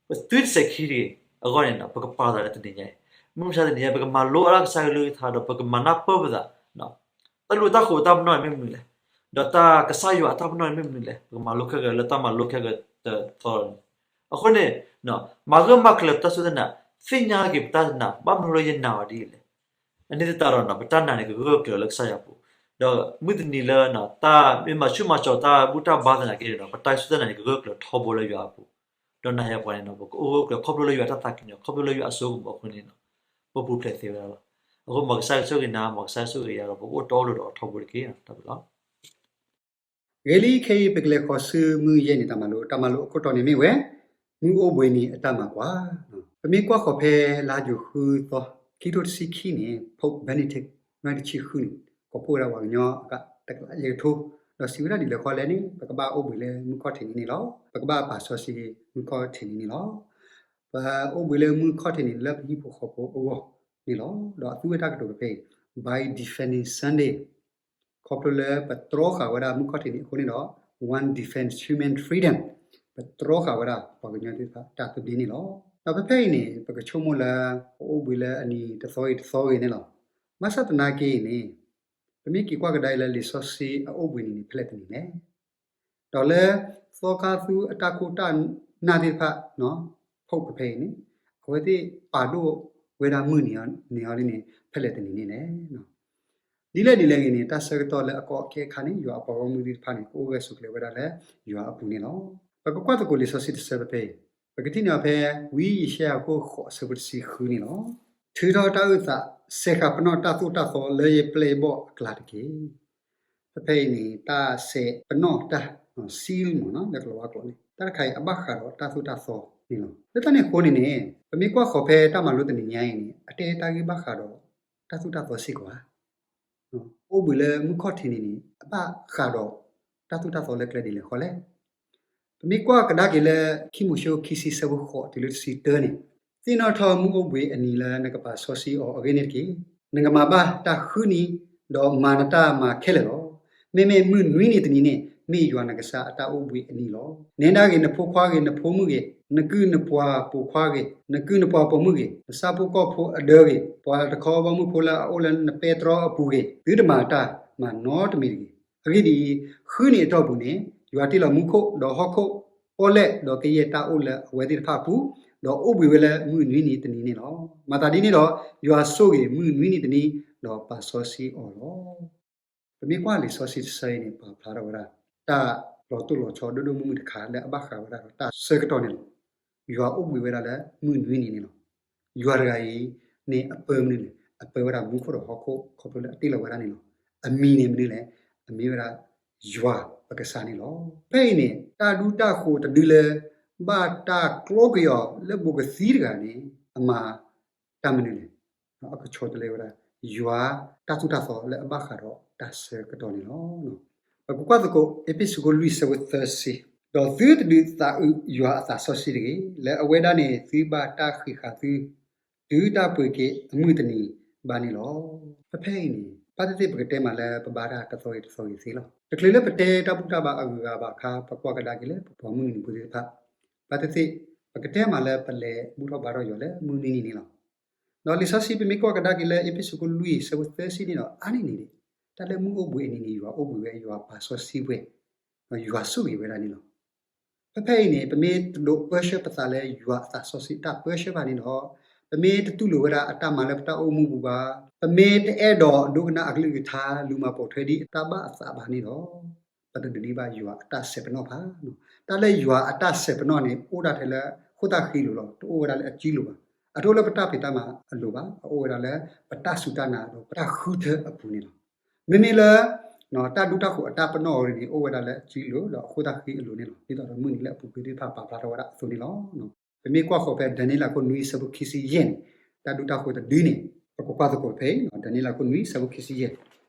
ပသုတစဲးခံတဂ့ၤအဂီၢ်န့ၣ် ပကပာ်လီၤသးလၢတနံၤညါအံၤ, မုၢ်မဆါတနံၤညါ ပကမၤလိအါထီၣ်ကစၢ်ကလုၢ်ကထါဒီး ပကမၤနၢ်ပၢၢ်ပသး တၢ်ဒိတၢ်ဃိၤတၢ်ပနီၣ်န့ၣ်မ့ၢ်မနုၤလဲၣ်, ဒီးတၢ်ကစၢ်ယွၤအတၢ်ပနီၣ်န့ၣ်မ့ၢ်မနုၤလဲၣ်, ပကမၤလိခဲကလၢတၢ်မၤလိခဲကတသီန့ၣ်. အဃိန့ၣ် မၤဂၢၢ်မၤကျၢၤပတၢ်စူၢ်တၢ်နာ်, သ့ၣ်ညါက့ၤပတၢ်နာ်, ဘၣ်မနုၤလၢယနာ်အီၤဒ်လဲၣ်. အန့ၣ်သတးဒီး ပတၢ်နာ်န့ၣ် ကဂၢၢ်ကျၢၤလၢကစၢ်ယွၤအပူၤ, ဒီးမုၢ်တနံၤလၢ တၢ်မ့ၢ်မၤဆူၣ်မၤစီၤတၢ်ဘူၣ်တၢ်ဘါသနာ်က့ဒီး ပတၢ်စူၢ်တၢ်နာ်န့ၣ် ကဂၢၢ်ကျၢၤထီဘိလၢယွၤအပူၤ, ဒီးနၤယၤပှၤန့ၣ် ပကအိၣ်ဂၢၢ်ကျၢၤခီဖျိလၢယွၤတၢ်သးကညီၤ, ခီဖျိလၢယွၤအစိကမီၤအဃိန့ၣ် ပပူၤဖျဲးသ့ဝဲဒၣ်လီၤ. အဃိမ်ကစၢ်ကဆိၣ်ဂ့ၤနၤ, မ်ကစၢ်ကဆိၣ်ဂ့ၤယၤဒီး ပကအိၣ်တီအိၣ်လိၤဒီးအီၤထီဘိတက့ၢ်. တၢ်ဘျုးလီၤ. ဂ့ၤလံ ခဲအံၤပကလဲၤဃီၤဆူမုၢ်ယဲၢ်နံၤတၢ်မၤလိ, တၢ်မၤလိအခိၣ်တီန့ၣ်မ့ၢ်ဝဲ မုၢ်အိၣ်ဘှံးနံၤအတၢ်မၤကွၢ်. ပမ့ၢ်ကွၢ်ဃီၤဖဲလါယူၤဃုသီ ခံကထိတဆံခံန့ၣ် Pope Benedict နွံတဆံဃုန့ၣ် ကိးဖှိၣ်ဝဲဒၣ်ပှၤကညီအကါတကလးယဲၢ်ကထိ, ဒီးစံးဝဲဒၣ်ဒ်လဲၣ်ဃီလဲၣ်န့ၣ် ပကဘၣ်အိၣ်ဘှံးလၢမုၢ်ခီၣ်ထံးနံၤန့ၣ်လီၤ. ပကဘၣ်ပာ်စီဆှံမုၢ်ခီၣ်ထံးနံၤန့ၣ်လီၤ. ပအိၣ်ဘှံးလၢမုၢ်ခီၣ်ထံးနံၤလၢပဟံၣ်ဖိဃီဖိအဂီၢ်န့ၣ်လီၤ. ဒီးအသူဝဲတၢ်ကတိၤဖဲအံၤ by defending Sunday ခီဖျိလၢပတြီဃာ်ဝဲဒၣ်မုၢ်ခီၣ်ထံးနံၤအဃိန့ၣ်ဒီး one defends human freedom ပတြီဃာ်ဝဲဒၣ်ပှၤကညီသ့ၣ်တဖၣ်တၢ်သဘျ့န့ၣ်လီၤ. ဒီးဖဲဖဲအံၤန့ၣ် ပကဆိကမိၣ်လၢ ပအိၣ်ဘှံးလၢအနံၤတသီဂ့ၤတသီဂ့ၤန့ၣ်လီၤ. ဘၣ်ဆၣ်သနာ်က့အံၤန့ၣ် ပမ့ၢ်က့ၤကွၢ်ကဒါအံၤလၢလံာ်စီဆှံအအိၣ်ဘှံးနံၤန့ၣ် ဖဲလဲၣ်တနံၤလဲၣ်. ဒီးလၢသီခါသူအတၢ်ခိၣ်တၢ်နၢ်သ့ၣ်တဖၣ် Pope ဖဲအံၤန့ၣ် အဝဲသ့ၣ်ပာ်ဒိၣ်ဝဲဒၣ်မုၢ်နံၤအီၤန့ၣ် ဖဲလဲၣ်တနံၤန့ၣ်လဲၣ်. ဒ်လဲၣ်ဒ်လဲၣ်ဂ့ၤန့ၣ် တၢ်ဆၢကတီၢ်လၢအကီအခဲအခါန့ၣ် ယွၤအပှၤဂီၢ်မုၢ်သ့ၣ်တဖၣ်န့ၣ် ကအိၣ်ဂၢၢ်ဆိးကျၢၤဝဲဒၣ်လၢယွၤအပူၤန့ၣ်လီၤ. ပကကွၢ်သကိးလံာ်စီဆှံတဆၢဖဲဖဲအံၤ, ပကထံၣ်န့ၢ်အီၤဖဲ ဝံယၡါယၤအခိၣ်ဃိးအဆၢဖိတဆံဃုန့ၣ်လီၤ. ထုးထီၣ်တၢ်အုၣ်သး, စဲးဃာ်ပနီၣ်တၢ်သိၣ်တၢ်သီလၢယပျဲၢ်ယဘီၣ်အကျါတက့ၢ်. ဖဲဖဲအံၤန့ၣ် တၢ်စဲးပနီၣ်တၢ် seal မ့ၢ်နီၤ လၢကလၤဝါကျိာ်န့ၣ် တၢ်တခါအံၤအဘၣ်ဃးဒီးတၢ်သိၣ်တၢ်သီန့ၣ်လီၤ. လၢတၢ်န့ၣ်အဃိန့ၣ်န့ၣ် ပမ့ၢ်ကွၢ်ဃီၤဖဲတၢ်မၤလိတနံၤညါအံၤန့ၣ် အတတဲတၢ်ဂ့ၢ်ဘၣ်ဃးဒီးတၢ်သိၣ်တၢ်သီစ့ၢ်ကီးဧါ. အိၣ်ဘှံးလၢမုၢ်ခီၣ်ထံးနံၤန့ၣ် အဘၣ်ဃးဒီးတၢ်သိၣ်တၢ်သီလၢကျဲဒ်လဲၣ်ဃီလဲၣ်. ပမ့ၢ်ကွၢ်ကဒါက့ၤလၢ ခံမိၤၡ့ခံဆံဆၢဖိဃိးတုၤလၢတဆံတၢန့ၣ်, သ့ၣ်နီၣ်ထီၣ်မုၢ်အိၣ်ဘှံးအနံၤလၢနကပာ်စီဆှံအီၤအဂ့ၢ်န့ၣ်တက့ၢ်. နကမၤဘၣ်တၢ်ဃုနံၤ, ဒီးမၤနတၢ်မၤခဲလၢာ်လီၤ. မ့မ့ၢ်မုၢ်နွံနံၤတနံၤန့ၣ် မ့ၢ်ယွၤနကစၢ်အတၢ်အိၣ်ဘှံးအနံၤလီၤ. နဲဒၣ်ဂ့ၤ နဖိခွါဂ့ၤ နဖိမုၣ်ဂ့ၤ, နကုၢ်နပှၤပိာ်ခွါဂ့ၤ, နကုၢ်နပှၤပိာ်မုၣ်ဂ့ၤ, နဆၣ်ဖိကီၢ်ဖိအဒၢဂ့ၤ, ပှၤတခီဘီမုၢ်ဖိလၢအအိၣ်လၢနပဲတြီအပူၤဂ့ၤ, သုတမၤတၢ်မၤနီတမံၤတဂ့ၤ. အဂ့ၢ်ဒ်အံၤ, ဃုနံၤအတီၢ်ပူၤန့ၣ် ယွၤတ့လီၤမူခိၣ်, ဒီးဟီၣ်ခိၣ်ပီၣ်လဲၣ်, ဒီးကယဲၢ်တၢ်အိၣ်လၢအဝဲသ့ၣ်တဖၣ်အပူၤ, ဒီးအိၣ်ဘှံးဝဲလၢမုၢ်နွံနံၤတနံၤန့ၣ်လီၤ. မၤသးဒ်န့ၣ်ဒီး, ယွၤဆိၣ်ဂ့ၤမုၢ်နွံနံၤတနံၤ, ဒီးပာ်စီဆှံအီၤလီၤ. ပမ့ၢ်ကွၢ်လံာ်စီဆှံတဆၢအံၤန့ၣ် ပာ်ဖျါထီၣ်ဝဲဒၣ် တၢ်လီၤတိၢ်လီၤဆီဒိၣ်ဒိၣ်မုၢ်မုၢ်တခါလၢအဘၣ်ဃးဝဲဒၣ်ဒီးတၢ်ဆၢကတီၢ်န့ၣ်လီၤ. ယွၤအိၣ်ဘှံးဝဲဒၣ်လၢမုၢ်နွံနံၤန့ၣ်လီၤ. ယွၤတဂၤအံၤန့ၣ်အပၢမနုၤလဲၣ်, အပၢဝဲဒၣ်မူခိၣ်ဒီးဟီၣ်ခိၣ်ခီဖျိလၢအတ့လီၤဝဲဒၣ်န့ၣ်လီၤ. အမံၤန့ၣ်မနုၤလဲၣ်, အမ့ၢ်ဝဲဒၣ်ယွၤပကစၢ်န့ၣ်လီၤ. ဖဲအံၤန့ၣ် တၢ်ဒူတၢ်ဃိးတဒုလၢ ဘၣ်တၢ်ကျီကွံာ်အီၤလၢဘူးကသံတဂၤန့ၣ် အမၤတၢ်မနုၤလဲၣ်. အကဆီတလဲဝဲဒၣ် ယွၤတၢ်သိၣ်တၢ်သီလၢအဘၣ်ဃးဒီးတၢ်ဆၢကတီၢ်န့ၣ်လီၤ. ပကကွၢ်သကိး အ့းဖ့းစူးခိၣ်လွံၢ်ဆၢဖိသၢဆံ, ဒီးသုတဒုးသးအုးယွၤအသးစီဆှံတဂ့ၤ, လၢအဝဲဒၣ်န့ၣ်သုဘၣ်တၢ်ဃံးဃာ်သု တုၤတၢ်ပှ့ၤက့ၤအမုၢ်တနံၤဘၣ်န့ၣ်လီၤ. ဖဲဖဲအံၤန့ၣ် ဘၣ်သ့ၣ်သ့ၣ်ပကတဲမးလၢပဘါတၢ်တသီဂ့ၤတသီဂ့ၤသ့လီၤ. တချုးလၢပတဲတၢ်ဘူၣ်တၢ်ဘါအဂုၤအဂၤဘၣ်အခါ ပကွၢ်ကဒါက့ၤလၢပပှၤမုၢ်နံၤဖိသ့ၣ်တဖၣ်, ဘၣ်သ့ၣ်သ့ၣ် ပကတဲမးလၢပလဲၤဘူၣ်ထီၣ်ဘါထီၣ်ယွၤလၢမုၢ်နွံနံၤန့ၣ်လီၤ. ဒီးလံာ်စီဆှံပမ့ၢ်ကွၢ်ကဒါက့ၤလၢအ့းဖ့းစူးခိၣ်လွံၢ်ဆၢဖိသၢဆံန့ၣ်ဒီး အါန့ၢ်န့ၣ်ဒၣ် တၢ်လၢမုၢ်အိၣ်ဘှံးအနံၤန့ၣ် ယွၤအိၣ်ဘှံးဝဲ ယွၤပာ်စီဆှံပှဲၤ, ဒီးယွၤဆိၣ်ဂ့ၤဝဲဒၣ်န့ၣ်လီၤ. ဖဲဖဲအံၤန့ၣ် ပမ့ၢ်တဒိးပၢဆှၢပသးလၢယွၤအသးစီဆှံတၢ်ပၢဆှၢဘၣ်န့ၣ်ဒီး, ပမ့ၢ်တတူၢ်လိာ်ဝဲဒၣ်အတၢ်မၤလၢပတၢ်အိၣ်မူပူၤဘၣ်, ပမ့ၢ်တအဲၣ်ဒိးဒိကနၣ်အကလုၢ်ကထါ လူၤမၤပိာ်ထွဲဒ်အတၢ်ဘၣ်အသးဘၣ်န့ၣ်ဒီး, ပတဒိးန့ၢ်ဘၣ်ယွၤအတၢ်စဲးပနီၣ်ဘၣ်. တၢ်လၢယွၤအတၢ်စဲးပနီၣ်န့ၣ် အိၣ်ဒၣ်ထဲလၢဃိၣ်သၣ်ဃံအလိၤလီၤ. တအိၣ်ဝဲဒၣ်လၢအစုလိၤဘၣ်. အတအိၣ်လၢပတၢ်ဖံးတၢ်မၤအလိၤဘၣ်. အအိၣ်ဝဲဒၣ်လၢပတၢ်စူၢ်တၢ်နာ်ဒီးပတၢ်ဃုထၢအပူၤန့ၣ်လီၤ. မ့မ့ၢ်လၢ တၢ်ဒူတၢ်ဃိးအတၢ်ပနီၣ်အံၤန့ၣ် အိၣ်ဝဲဒၣ်လၢအစုလိၤဒီးအဃိၣ်သၣ်ဃံအလိၤန့ၣ်လီၤ. ဒ်သိးဒီးမုၢ်နံၤလၢအပူၤကွံာ်သ့ၣ်တဖၣ်ပာ်ဖျါထီၣ်ဝဲဒၣ်အသိးန့ၣ်လီၤ. ပမ့ၢ်ကွၢ်ဃီၤဖဲ ဒၤနံးယ့လးခိၣ်နွံဆၢဖိခံဆံယဲၢ်န့ၣ်, တၢ်ဒူတၢ်ဃိးတဒုန့ၣ် ပကကွၢ်သကိးဖဲအံၤ ဒၤနံးယ့လးခိၣ်နွံဆၢဖိခံဆံယဲၢ်,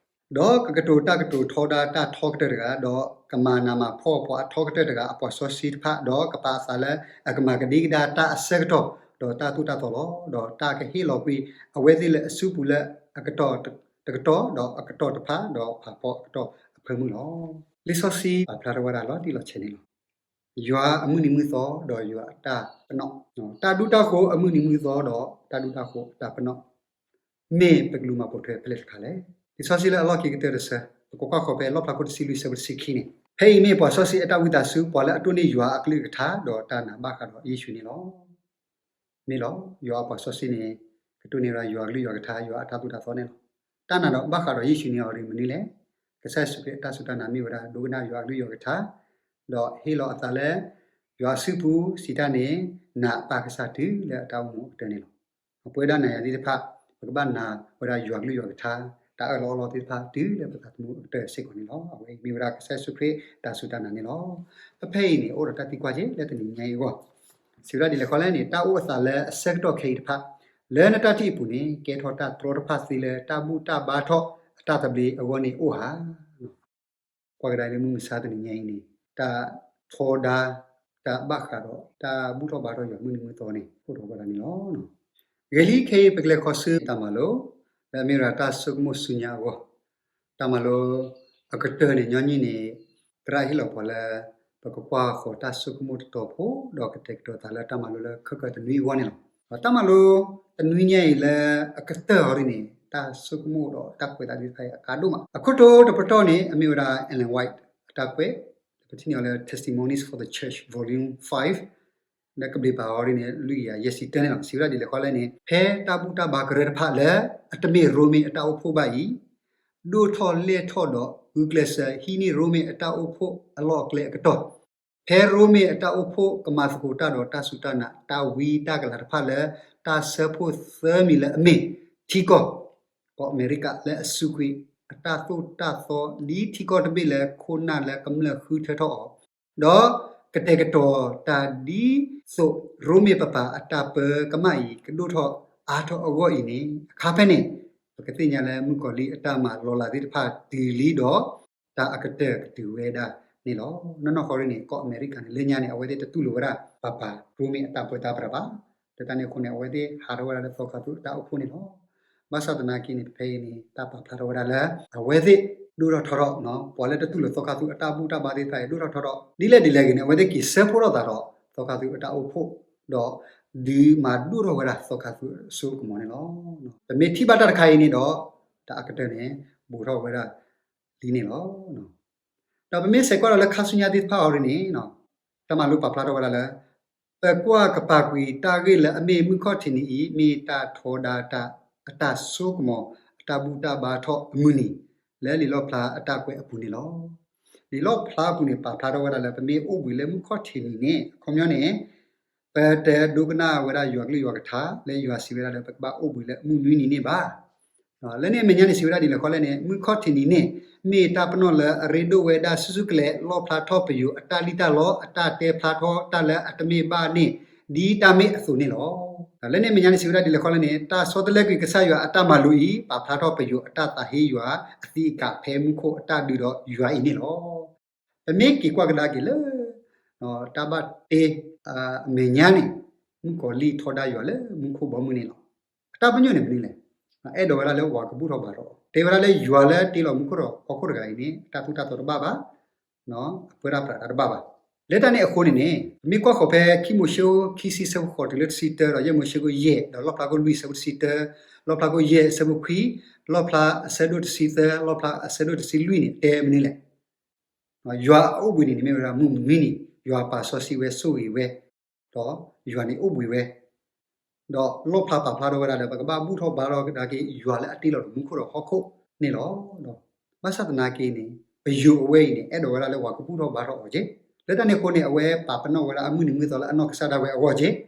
ဒီးကကတိၤတၢ်ကတိၤထီဒါတၢ်ထီကတၢၢ်တဂၤ, ဒီးကမၤနးမၤဖှီၣ်ပှၤအထီကတၢၢ်တဂၤအပှၤစီဆှံတဖၣ်, ဒီးကပာ်အသးလၢအကမၤကဒံကဒါတၢ်အဆၢကတီၢ်, ဒီးတၢ်သိၣ်တၢ်သီလီၤ. ဒီးတၢ်ကဟ့ၣ်လီၤကွံာ်အဝဲသ့ၣ်လၢအစုပူၤလၢအကတီၢ်တကတီၢ်, ဒီးအကတီၢ်တဖၣ်, ဒီးဖးဖီအကတီၢ်အဖၢမုၢ်လီၤ. လံာ်စီဆှံပာ်ဖျါထီၣ်ဝဲဒၣ်လီၤတံၢ်လီၤဆဲးန့ၣ်လီၤ. ယွၤအမုၢ်နံၤမုၢ်သီဒီးယွၤအတၢ်ပနီၣ်, တၢ်ဒူတၢ်ဃိးအမုၢ်နံၤမုၢ်သီဒီးတၢ်ဒူတၢ်ဃိးအတၢ်ပနီၣ်, မ့ၢ်ပကလူၤမၤပိာ်ထွဲဖဲလဲၣ်တခါလဲၣ်. လံာ်စီဆှံလၢအလီၢ်ခံကတၢၢ်တဆၢ, ပကကွၢ်ဃီၤဖဲလီၣ်ဖျါခိၣ်တဆံလွံၢ်ဆၢဖိတဆံခံန့ၣ်, ဖဲအံၤမ့ၢ်ပှၤစီဆှံအတၢ်ဝံသးစူၤ, ပှၤလၢအတိၢ်န့ၢ်ယွၤအကလုၢ်ကထါ, ဒီးတၢ်နာ်ဘၣ်ဃးဒီးယ့ၣ်ၡူးန့ၣ်လီၤ. မ့ၢ်လီၤ, ယွၤအပှၤစီဆှံန့ၣ် ကတိၢ်န့ၢ်ဝဲဒၣ်ယွၤအကလုၢ်ယွၤကထါ, ယွၤအတၢ်သိၣ်တၢ်သီန့ၣ်လီၤ. တၢ်နာ်ဒီးဘၣ်ဃးဒီးယ့ၣ်ၡူးန့ၣ်အီၤဒ်မနုၤလဲၣ်. ကစၢ်ယ့ၣ်ၡူးခရံာ်အတၢ်စူၢ်တၢ်နာ်မ့ၢ်ဝဲဒၣ် ဒိကနၣ်ယွၤအကလုၢ်ယွၤကထါ, ဒီးဟ့ၣ်လီၤအသးလၢ ယွၤအစုပူၤ, စံးတၢ်န့ၣ် နာ်ပၢ်ကစၢ်တုၤလၢအတၢ်အိၣ်မူအကတၢၢ်န့ၣ်လီၤ. ပဝဲဒၣ်နၤယၤသ့ၣ်တဖၣ် ပကဘၣ်နာ်ဝဲဒၣ်ယွၤအကလုၢ်ယွၤကထါ, တၢ်အၢၣ်လီၤအီလီၤသ့ၣ်တဖၣ် တုၤလၢပသးသမူအကတၢၢ်စ့ၢ်ကီးန့ၣ်လီၤ. အဝဲအံၤမ့ၢ်ဝဲဒၣ်ကစၢ်ယ့ၣ်ၡူးခရံာ်တၢ်စူၢ်တၢ်နာ်န့ၣ်လီၤ. ဖဲဖဲအံၤန့ၣ် အိၣ်ဒီးတၢ်သံကွၢ်က့ၤလၢတနံၤညါအံၤအဂီၢ်, စံးဝဲဒၣ်ဒ်လဲၣ်ဃီလဲၣ်န့ၣ်, တၢ်အိၣ်အသးလၢအဆၢကတီၢ်ခဲအံၤတဖၣ် လၢနတၢ်ထံၣ်အပူၤန့ၣ် ကဲထီၣ်တၢ်တြီတဖၣ်သ့လၢတၢ်ဘူၣ်တၢ်ဘါထီၣ်အတၢ်သဘျ့အဂီၢ်န့ၣ်အိၣ်ဧါ. ကွၢ်ကဒါလၢမုၢ်မဆါတနံၤညါအံၤန့ၣ် တၢ်ထီဒါ တၢ်ဘၣ်ဃးဒီးတၢ်ဘူၣ်ထီၣ်ဘါထီၣ်ယွၤမုၢ်နံၤမုၢ်သီန့ၣ် အိၣ်ထီၣ်ဝဲဒၣ်န့ၣ်လီၤ. ဂ့ၤလံခဲအံၤ ပကလဲၤခီဆူတၢ်မၤလိ လၢအမ့ၢ်ဝဲဒၣ်တၢ်ဆိကမိၣ်ဆူညါအဂီၢ်, တၢ်မၤလိအကတၢၢ်န့ၣ်ညီနုၢ်န့ၣ် သရၣ်ဟ့ၣ်လီၤပှၤလၢ ပကကွၢ်ဃီၤတၢ်ဆိကမိၣ်တတီၤဖိ ဒီးကတဲာ်ကတီၤသးလၢတၢ်မၤလိလၢခဲကတနွံအဂီၢ်န့ၣ်လီၤ. ဒီးတၢ်မၤလိတနွံညါအံၤလၢအကတၢၢ်အီၤဒ်န့ၣ် တၢ်ဆိကမိၣ်ဒီးတၢ်ကွဲးသးသ့ၣ်တဖၣ်အံၤအကါဒိၣ်မး. အခိၣ်တီတပတီၢ်န့ၣ် အမ့ၢ်ဝဲဒၣ် Ellen White အတၢ်ကွဲး လၢပထံၣ်န့ၢ်အီၤလၢ Testimonies for the Church Volume five လၢကဘျံးပၤအီၤဒ်န့ၣ် လွံၢ်ကယၤယဲၢ်ဆံတၢန့ၣ်လီၤ. စံးဝဲဒၣ်ဒ်လဲၣ်ဃီလဲၣ်န့ၣ် ဖဲတၢ်ဘူၣ်တၢ်ဘါကရၢတဖၣ်လၢအတမ့ၢ်ရိမ့ၤအတၢ်အိၣ်ဖှိၣ်ဘၣ်အံၤ ဒိၣ်ထီၣ်လဲၢ်ထီၣ်ဒီးဂုာ်ကျဲးစၢးဟံးန့ၢ်ရိမ့ၤအတၢ်အိၣ်ဖှိၣ်အလီၢ်အကျဲအကတီၢ်, ဖဲရိမ့ၤအတၢ်အိၣ်ဖှိၣ်ကမၤသကိးတၢ်ဒီးတၢ်စူၢ်တၢ်နာ် တၢ်ဝံတၢ်ကလၤတဖၣ်လၢ တၢ်ဆၢဖှိၣ်သၢမံၤလၢအမ့ၢ် ထံကီၢ် ကီၢ်အမဲရကၤလၢအစူးကွံာ် အတၢ်သိၣ်တၢ်သီ ဒ်ထံကီၢ်တဘ့ၣ်လၢခိၣ်နၢ်လၢကမျၢၢ်ဃုထၢထီၣ်အီၤ, ဒီးကတဲာ်ကတီၤတၢ်ဒ်သိးရိမ့ၤပပၤအတၢ်ပၢကမၣ်အံၤ ကဒိၣ်ထီၣ်အါထီၣ်အဂီၢ်အံၤန့ၣ် အခါဖဲန့ၣ် ပကသ့ၣ်ညါလၢမုၣ်ကီၤလံၢ်အတၢ်မၤလီၤလးသ့ၣ်တဖၣ်တုၤလံဒီး တၢ်အကတၢၢ်ကတုၤဝဲဒၣ်န့ၣ်လီၤ. နီၢ်နီၢ်ဃီဒ်န့ၣ် ကီၢ်အမဲရကၤန့ၣ် လၢညါန့ၣ် အဝဲသ့ၣ်တတူၢ်လိာ်ဝဲဒၣ် ပပၤရိမ့ၤအတၢ်ပၢတၢ်ပြးဘၣ်. လၢတၢ်န့ၣ်အဃိန့ၣ် အဝဲသ့ၣ်ဟးထီၣ်ဝဲဒၣ်လၢသီခါသူၣ်အတၢ်အိၣ်ဖှိၣ်န့ၣ်လီၤ. ဘၣ်ဆၣ်သနာ်က့န့ၣ် ဖဲအံၤန့ၣ် တၢ်ပာ်ဖျါထီၣ်ဝဲဒၣ်လၢ အဝဲသ့ၣ် ဒိၣ်ထီၣ်ထီထီၣ်, ပှၤလၢတတူၢ်လိာ်သီခါသူအတၢ်ဘူၣ်တၢ်ဘါသ့ၣ်တဖၣ်အံၤ ဒိၣ်ထီၣ်ထီထီၣ် ဒ်လဲၣ်ဒ်လဲၣ်ဂ့ၤန့ၣ် အဝဲသ့ၣ်က့ၤဆၢဖှိၣ်ထီၣ်သးဒီးသီခါသူအတၢ်အိၣ်ဖှိၣ်, ဒီးဒုးမၤဒိၣ်ထီၣ်ဝဲဒၣ်သီခါသူအစိကမီၤန့ၣ်လီၤ. ပမ့ၢ်ထံၣ်ဘၣ်တၢ်တခါအံၤန့ၣ်ဒီး တၢ်အကတၢၢ်န့ၣ် ဘူးထီၣ်ဝဲဒၣ်လံန့ၣ်လီၤ. ဒီးပမ့ၢ်ဆဲးကွၢ်ဒီးလၢခါဆူညါသ့ၣ်တဖၣ်အီၤဒ်န့ၣ်, တၢ်မၤလိပာ်ဖျါထီၣ်ဝဲဒၣ်လၢ ပကွၢ်ကပာ်ကွံာ်တၢ်ဂ့ၢ်လၢအမ့ၢ်မုၢ်ခီၣ်ထံးနံၤအံၤ မ့ၢ်တၢ်ထီဒါတၢ် အတၢ်စိကမီၤ အတၢ်ဘူၣ်တၢ်ဘါထီၣ်အမုၢ်နံၤ လၢလံာ်လီၣ်ဖျါအတၢ်ကွဲးအပူၤန့ၣ်လီၤ. လံာ်လီၣ်ဖျါအပူၤန့ၣ် ပာ်ဖျါထီၣ်ဝဲဒၣ်လၢပမ့ၢ်အိၣ်ဘှံးလၢမုၢ်ခီၣ်ထံးနံၤန့ၣ် အခီပညီန့ၣ် ပတဒိကနၣ်ဝဲဒၣ်ယွၤကလုၢ်ယွၤကထါ လၢယွၤစံးဝဲဒၣ်လၢပကဘၣ်အိၣ်ဘှံးလၢအမုၢ်နွံနံၤန့ၣ်ဘၣ်. လၢန့ၣ်အမဲာ်ညါန့ၣ် စံးဝဲဒၣ်ဒ်လဲၣ်ဃီလဲၣ်န့ၣ် မုၢ်ခီၣ်ထံးနံၤန့ၣ် မ့ၢ်တၢ်ပနီၣ်လၢအရ့ဒိၣ်ဝဲဒၣ်ဆူၣ်ဆူၣ်ကလဲာ် လီၣ်ဖျါထီၣ်ပယိၤအတၢ်လံၣ်တၢ်လီ အတၢ်တဲဖျါထီၣ်တၢ်လၢအတမ့ၢ်ဘၣ်န့ၣ် ဒ်တၢ်မ့ၢ်အသိးန့ၣ်လီၤ. လၢန့ၣ်အမဲာ်ညါန့ၣ် စံးဝဲဒၣ်ဒ်လဲၣ်ဃီလဲၣ်န့ၣ် တၢ်ဆီတလဲကွံာ်ကစၢ်ယွၤအတၢ်မၤလိာ်အံၤ ပာ်ဖျါထီၣ်ပယိၤအတၢ်သးဟ့ယွၤအသံးအကာ်ဖဲမူခိၣ်အတၢ်ဒုးဒီးယွၤအံၤန့ၣ်လီၤ. ပမ့ၢ်က့ၤကွၢ်ကဒါက့ၤလၢ တၢ်ဘၣ်တ့အမဲာ်ညါန့ၣ် မုၣ်ကီၤလံၢ်ထီဒါယွၤလၢမူခိၣ်ဘီမုၢ်န့ၣ်လီၤ. အတၢ်ပညိၣ်န့ၣ်မနုၤလဲၣ်. အဲၣ်ဒိးဝဲဒၣ်လၢဝၤကဘူၣ်ထီၣ်ဘါထီၣ်အီၤ, တဲဝဲဒၣ်လၢယွၤလၢတ့လီၤမူခိၣ်ဒီးဟီၣ်ခိၣ်တဂၤအံၤန့ၣ် အတၢ်သူၣ်တၢ်သီတဘၣ်ဘၣ်, အပၢတၢ်ပြးတၢ်တဘၣ်ဘၣ်. လၢတၢ်န့ၣ်အဃိန့ၣ်န့ၣ် ပမ့ၢ်ကွၢ်ဃီၤဖဲခံမိၤၡ့ခိၣ်ခံဆံဆၢဖိဃိးတုၤလၢတဆံတၢ ဒီးယဲၢ်မိၤၡ့ခိၣ်ယဲၢ် ဒီးလီၣ်ဖျါခိၣ်လွံၢ်ဆၢဖိတဆံတၢ, လီၣ်ဖျါခိၣ်ယဲၢ်ဆၢဖိခွံ, လီၣ်ဖျါအဆၢဒိၣ်တဆံသၢ, လီၣ်ဖျါအဆၢဒိၣ်တဆံလွံၢ်န့ၣ် တဲမနုၤလဲၣ်. ယွၤအအိၣ်ဘှံးနံၤန့ၣ်မ့ၢ်ဝဲဒၣ်မုၢ်နွံနံၤ, ယွၤပာ်စီဆှံဝဲဆိၣ်ဂ့ၤဝဲ, ဒီးယွၤန့ၣ်အိၣ်ဘှံးဝဲ, ဒီးလီၣ်ဖျါပာ်ဖျါထီၣ်ဝဲဒၣ်လၢ ပကဘၣ်ဘူၣ်ထီၣ်ဘါထီၣ်ကဒါက့ၤ ယွၤလၢအတ့လီၤဒီးမူခိၣ်ဒီးဟီၣ်ခိၣ်န့ၣ်လီၤ. ဒီးဘၣ်ဆၣ်သနာ်က့န့ၣ် ပယိၤအဝဲအံၤန့ၣ် အဲၣ်ဒိးဝဲဒၣ်လၢပှၤကဘူၣ်ထီၣ်ဘါထီၣ်အီၤက့ၤ. လၢတၢ်န့ၣ်အဃိန့ၣ် အဝဲပာ်ပနီၣ်ဝဲဒၣ်အမုၢ်နံၤမုၢ်သီလၢအနီၢ်ကစၢ်ဒၣ်ဝဲအဂီၢ်က့ၤ.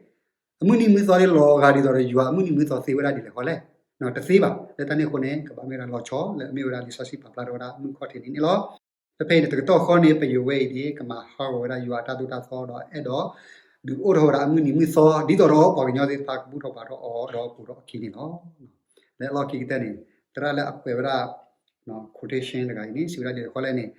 အမုၢ်နံၤမုၢ်သီန့ၣ်လီၤဂာ်ဒ်သိးဒီး ယွၤအမုၢ်နံၤမုၢ်သီသ့ဝဲဒၣ်ဒ်လဲၣ်ဃီလဲၣ်. တသ့ဘၣ်. လၢတၢ်န့ၣ်အဃိန့ၣ် ကဘၣ်မ့ၢ်ဝဲဒၣ်လီၤဆီ လၢအမ့ၢ်ဝဲဒၣ်လံာ်စီဆှံပာ်ဖျါထီၣ်ဝဲဒၣ်မုၢ်ခီၣ်ထံးနံၤန့ၣ်လီၤ. ဖဲဖဲအံၤန့ၣ် တကတီၢ်ဃီန့ၣ် ပယိၤဝဲအံၤန့ၣ် ကမၤဟးဂီၤဝဲဒၣ်ယွၤအတၢ်သိၣ်တၢ်သီ ဒီးအဲၣ်ဒိးဒုးအိၣ်ထီၣ်ဝဲဒၣ်အမုၢ်နံၤမုၢ်သီ ဒ်သိးဒီးပှၤကညီသ့ၣ်တဖၣ်ကဘူၣ်ထီၣ်ဘါထီၣ်အီၤဒီးပိာ်ထီၣ်အခံန့ၣ်လီၤ. လၢအလီၢ်ခံကတၢၢ်န့ၣ် သရၣ်လၢအကွဲးဝဲဒၣ် quotation တဂၤအံၤန့ၣ် စံးဝဲဒၣ်ဒ်လဲၣ်ဃီလဲၣ်န့ၣ်,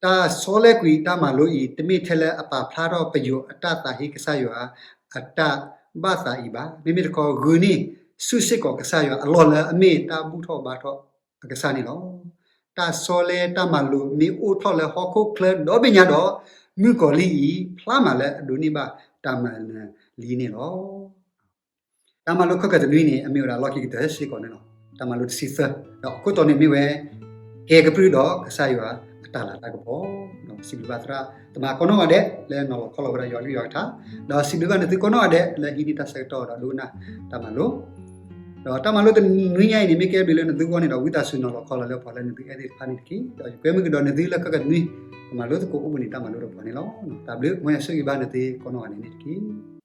တၢ်ဆီလဲကွံာ်တၢ်မၤလိအံၤ တမ့ၢ်ထဲလၢအပာ်ဖျါထီၣ်ပယိၤအတၢ်သးဟ့ကစၢ်ယွၤ အတၢ်ဘၣ်သးအံၤဘၣ်. မ့မ့ၢ်တခီ ဂုာ်န့ၢ်ဆူၣ်စ့ၢ်ကီးကစၢ်ယွၤအလီၢ်လၢအမ့ၢ်တၢ်ဘူၣ်ထီၣ်ဘါထီၣ်အကစၢ်န့ၣ်လီၤ. တၢ်ဆီလဲတၢ်မၤလိမ့ၢ်အိၣ်ထီၣ်လၢဟီၣ်ခိၣ်ချၢဒီဘ့ၣ်ညါဒီး မုၣ်ကီၤလံၢ်အံၤ ဖျါမးလၢအဒိးန့ၢ်ဘၣ်တၢ်မၤနၢၤလံန့ၣ်လီၤ. တၢ်မၤလိခဲကတနွံန့ၣ် အမ့ၢ်ဝဲဒၣ်လီၢ်ခံကတၢၢ်စ့ၢ်ကီးန့ၣ်လီၤ. တၢ်မၤလိတဆံသၢ, ဒီးအခိၣ်တီန့ၣ်မ့ၢ်ဝဲ ကဲကပြုၢ်ဒီးကစၢ်ယွၤအတၢ်လၤတၢ်ကပီၤ. ဒီးစံးဘျုးဘၣ်သရၣ်သမါကိးနီၢ်ဂၤဒဲး လၢနီၤလီၤခီလီၤဝဲဒၣ်ယွၤကလုၢ်ယွၤကထါ, ဒီးစံးဘျုးဘၣ်နသုကိးနီၢ်ဂၤဒဲး လၢဟံးန့ၢ်တၢ်ဆၢကတီၢ်ဒီးဒိကနၣ်တၢ်မၤလိ ဒီးတၢ်မၤလိတနွံညါအံၤန့ၣ် မ့ၢ်ကဲဘျုးလၢနသုဂီၢ်န့ၣ်ဒီး ဝံသးစူၤနီၤလီၤခီလီၤလၢပှၤလၢနသုအဲၣ်သ့ၣ်တဖၣ်န့ၣ်တက့ၢ်. ဒီးယကွဲမုာ်ကဒီးနသုလၢခဲကနွံ တၢ်မၤလိသကိးအိၣ်ဘှံးနံၤတၢ်မၤလိတပှၤန့ၣ်လီၤ. တၢ်ဘျုး မ်ယွၤဆိၣ်ဂ့ၤဘၣ်နသုကိးနီၢ်ဂၤဒဲးန့ၣ်တက့ၢ်.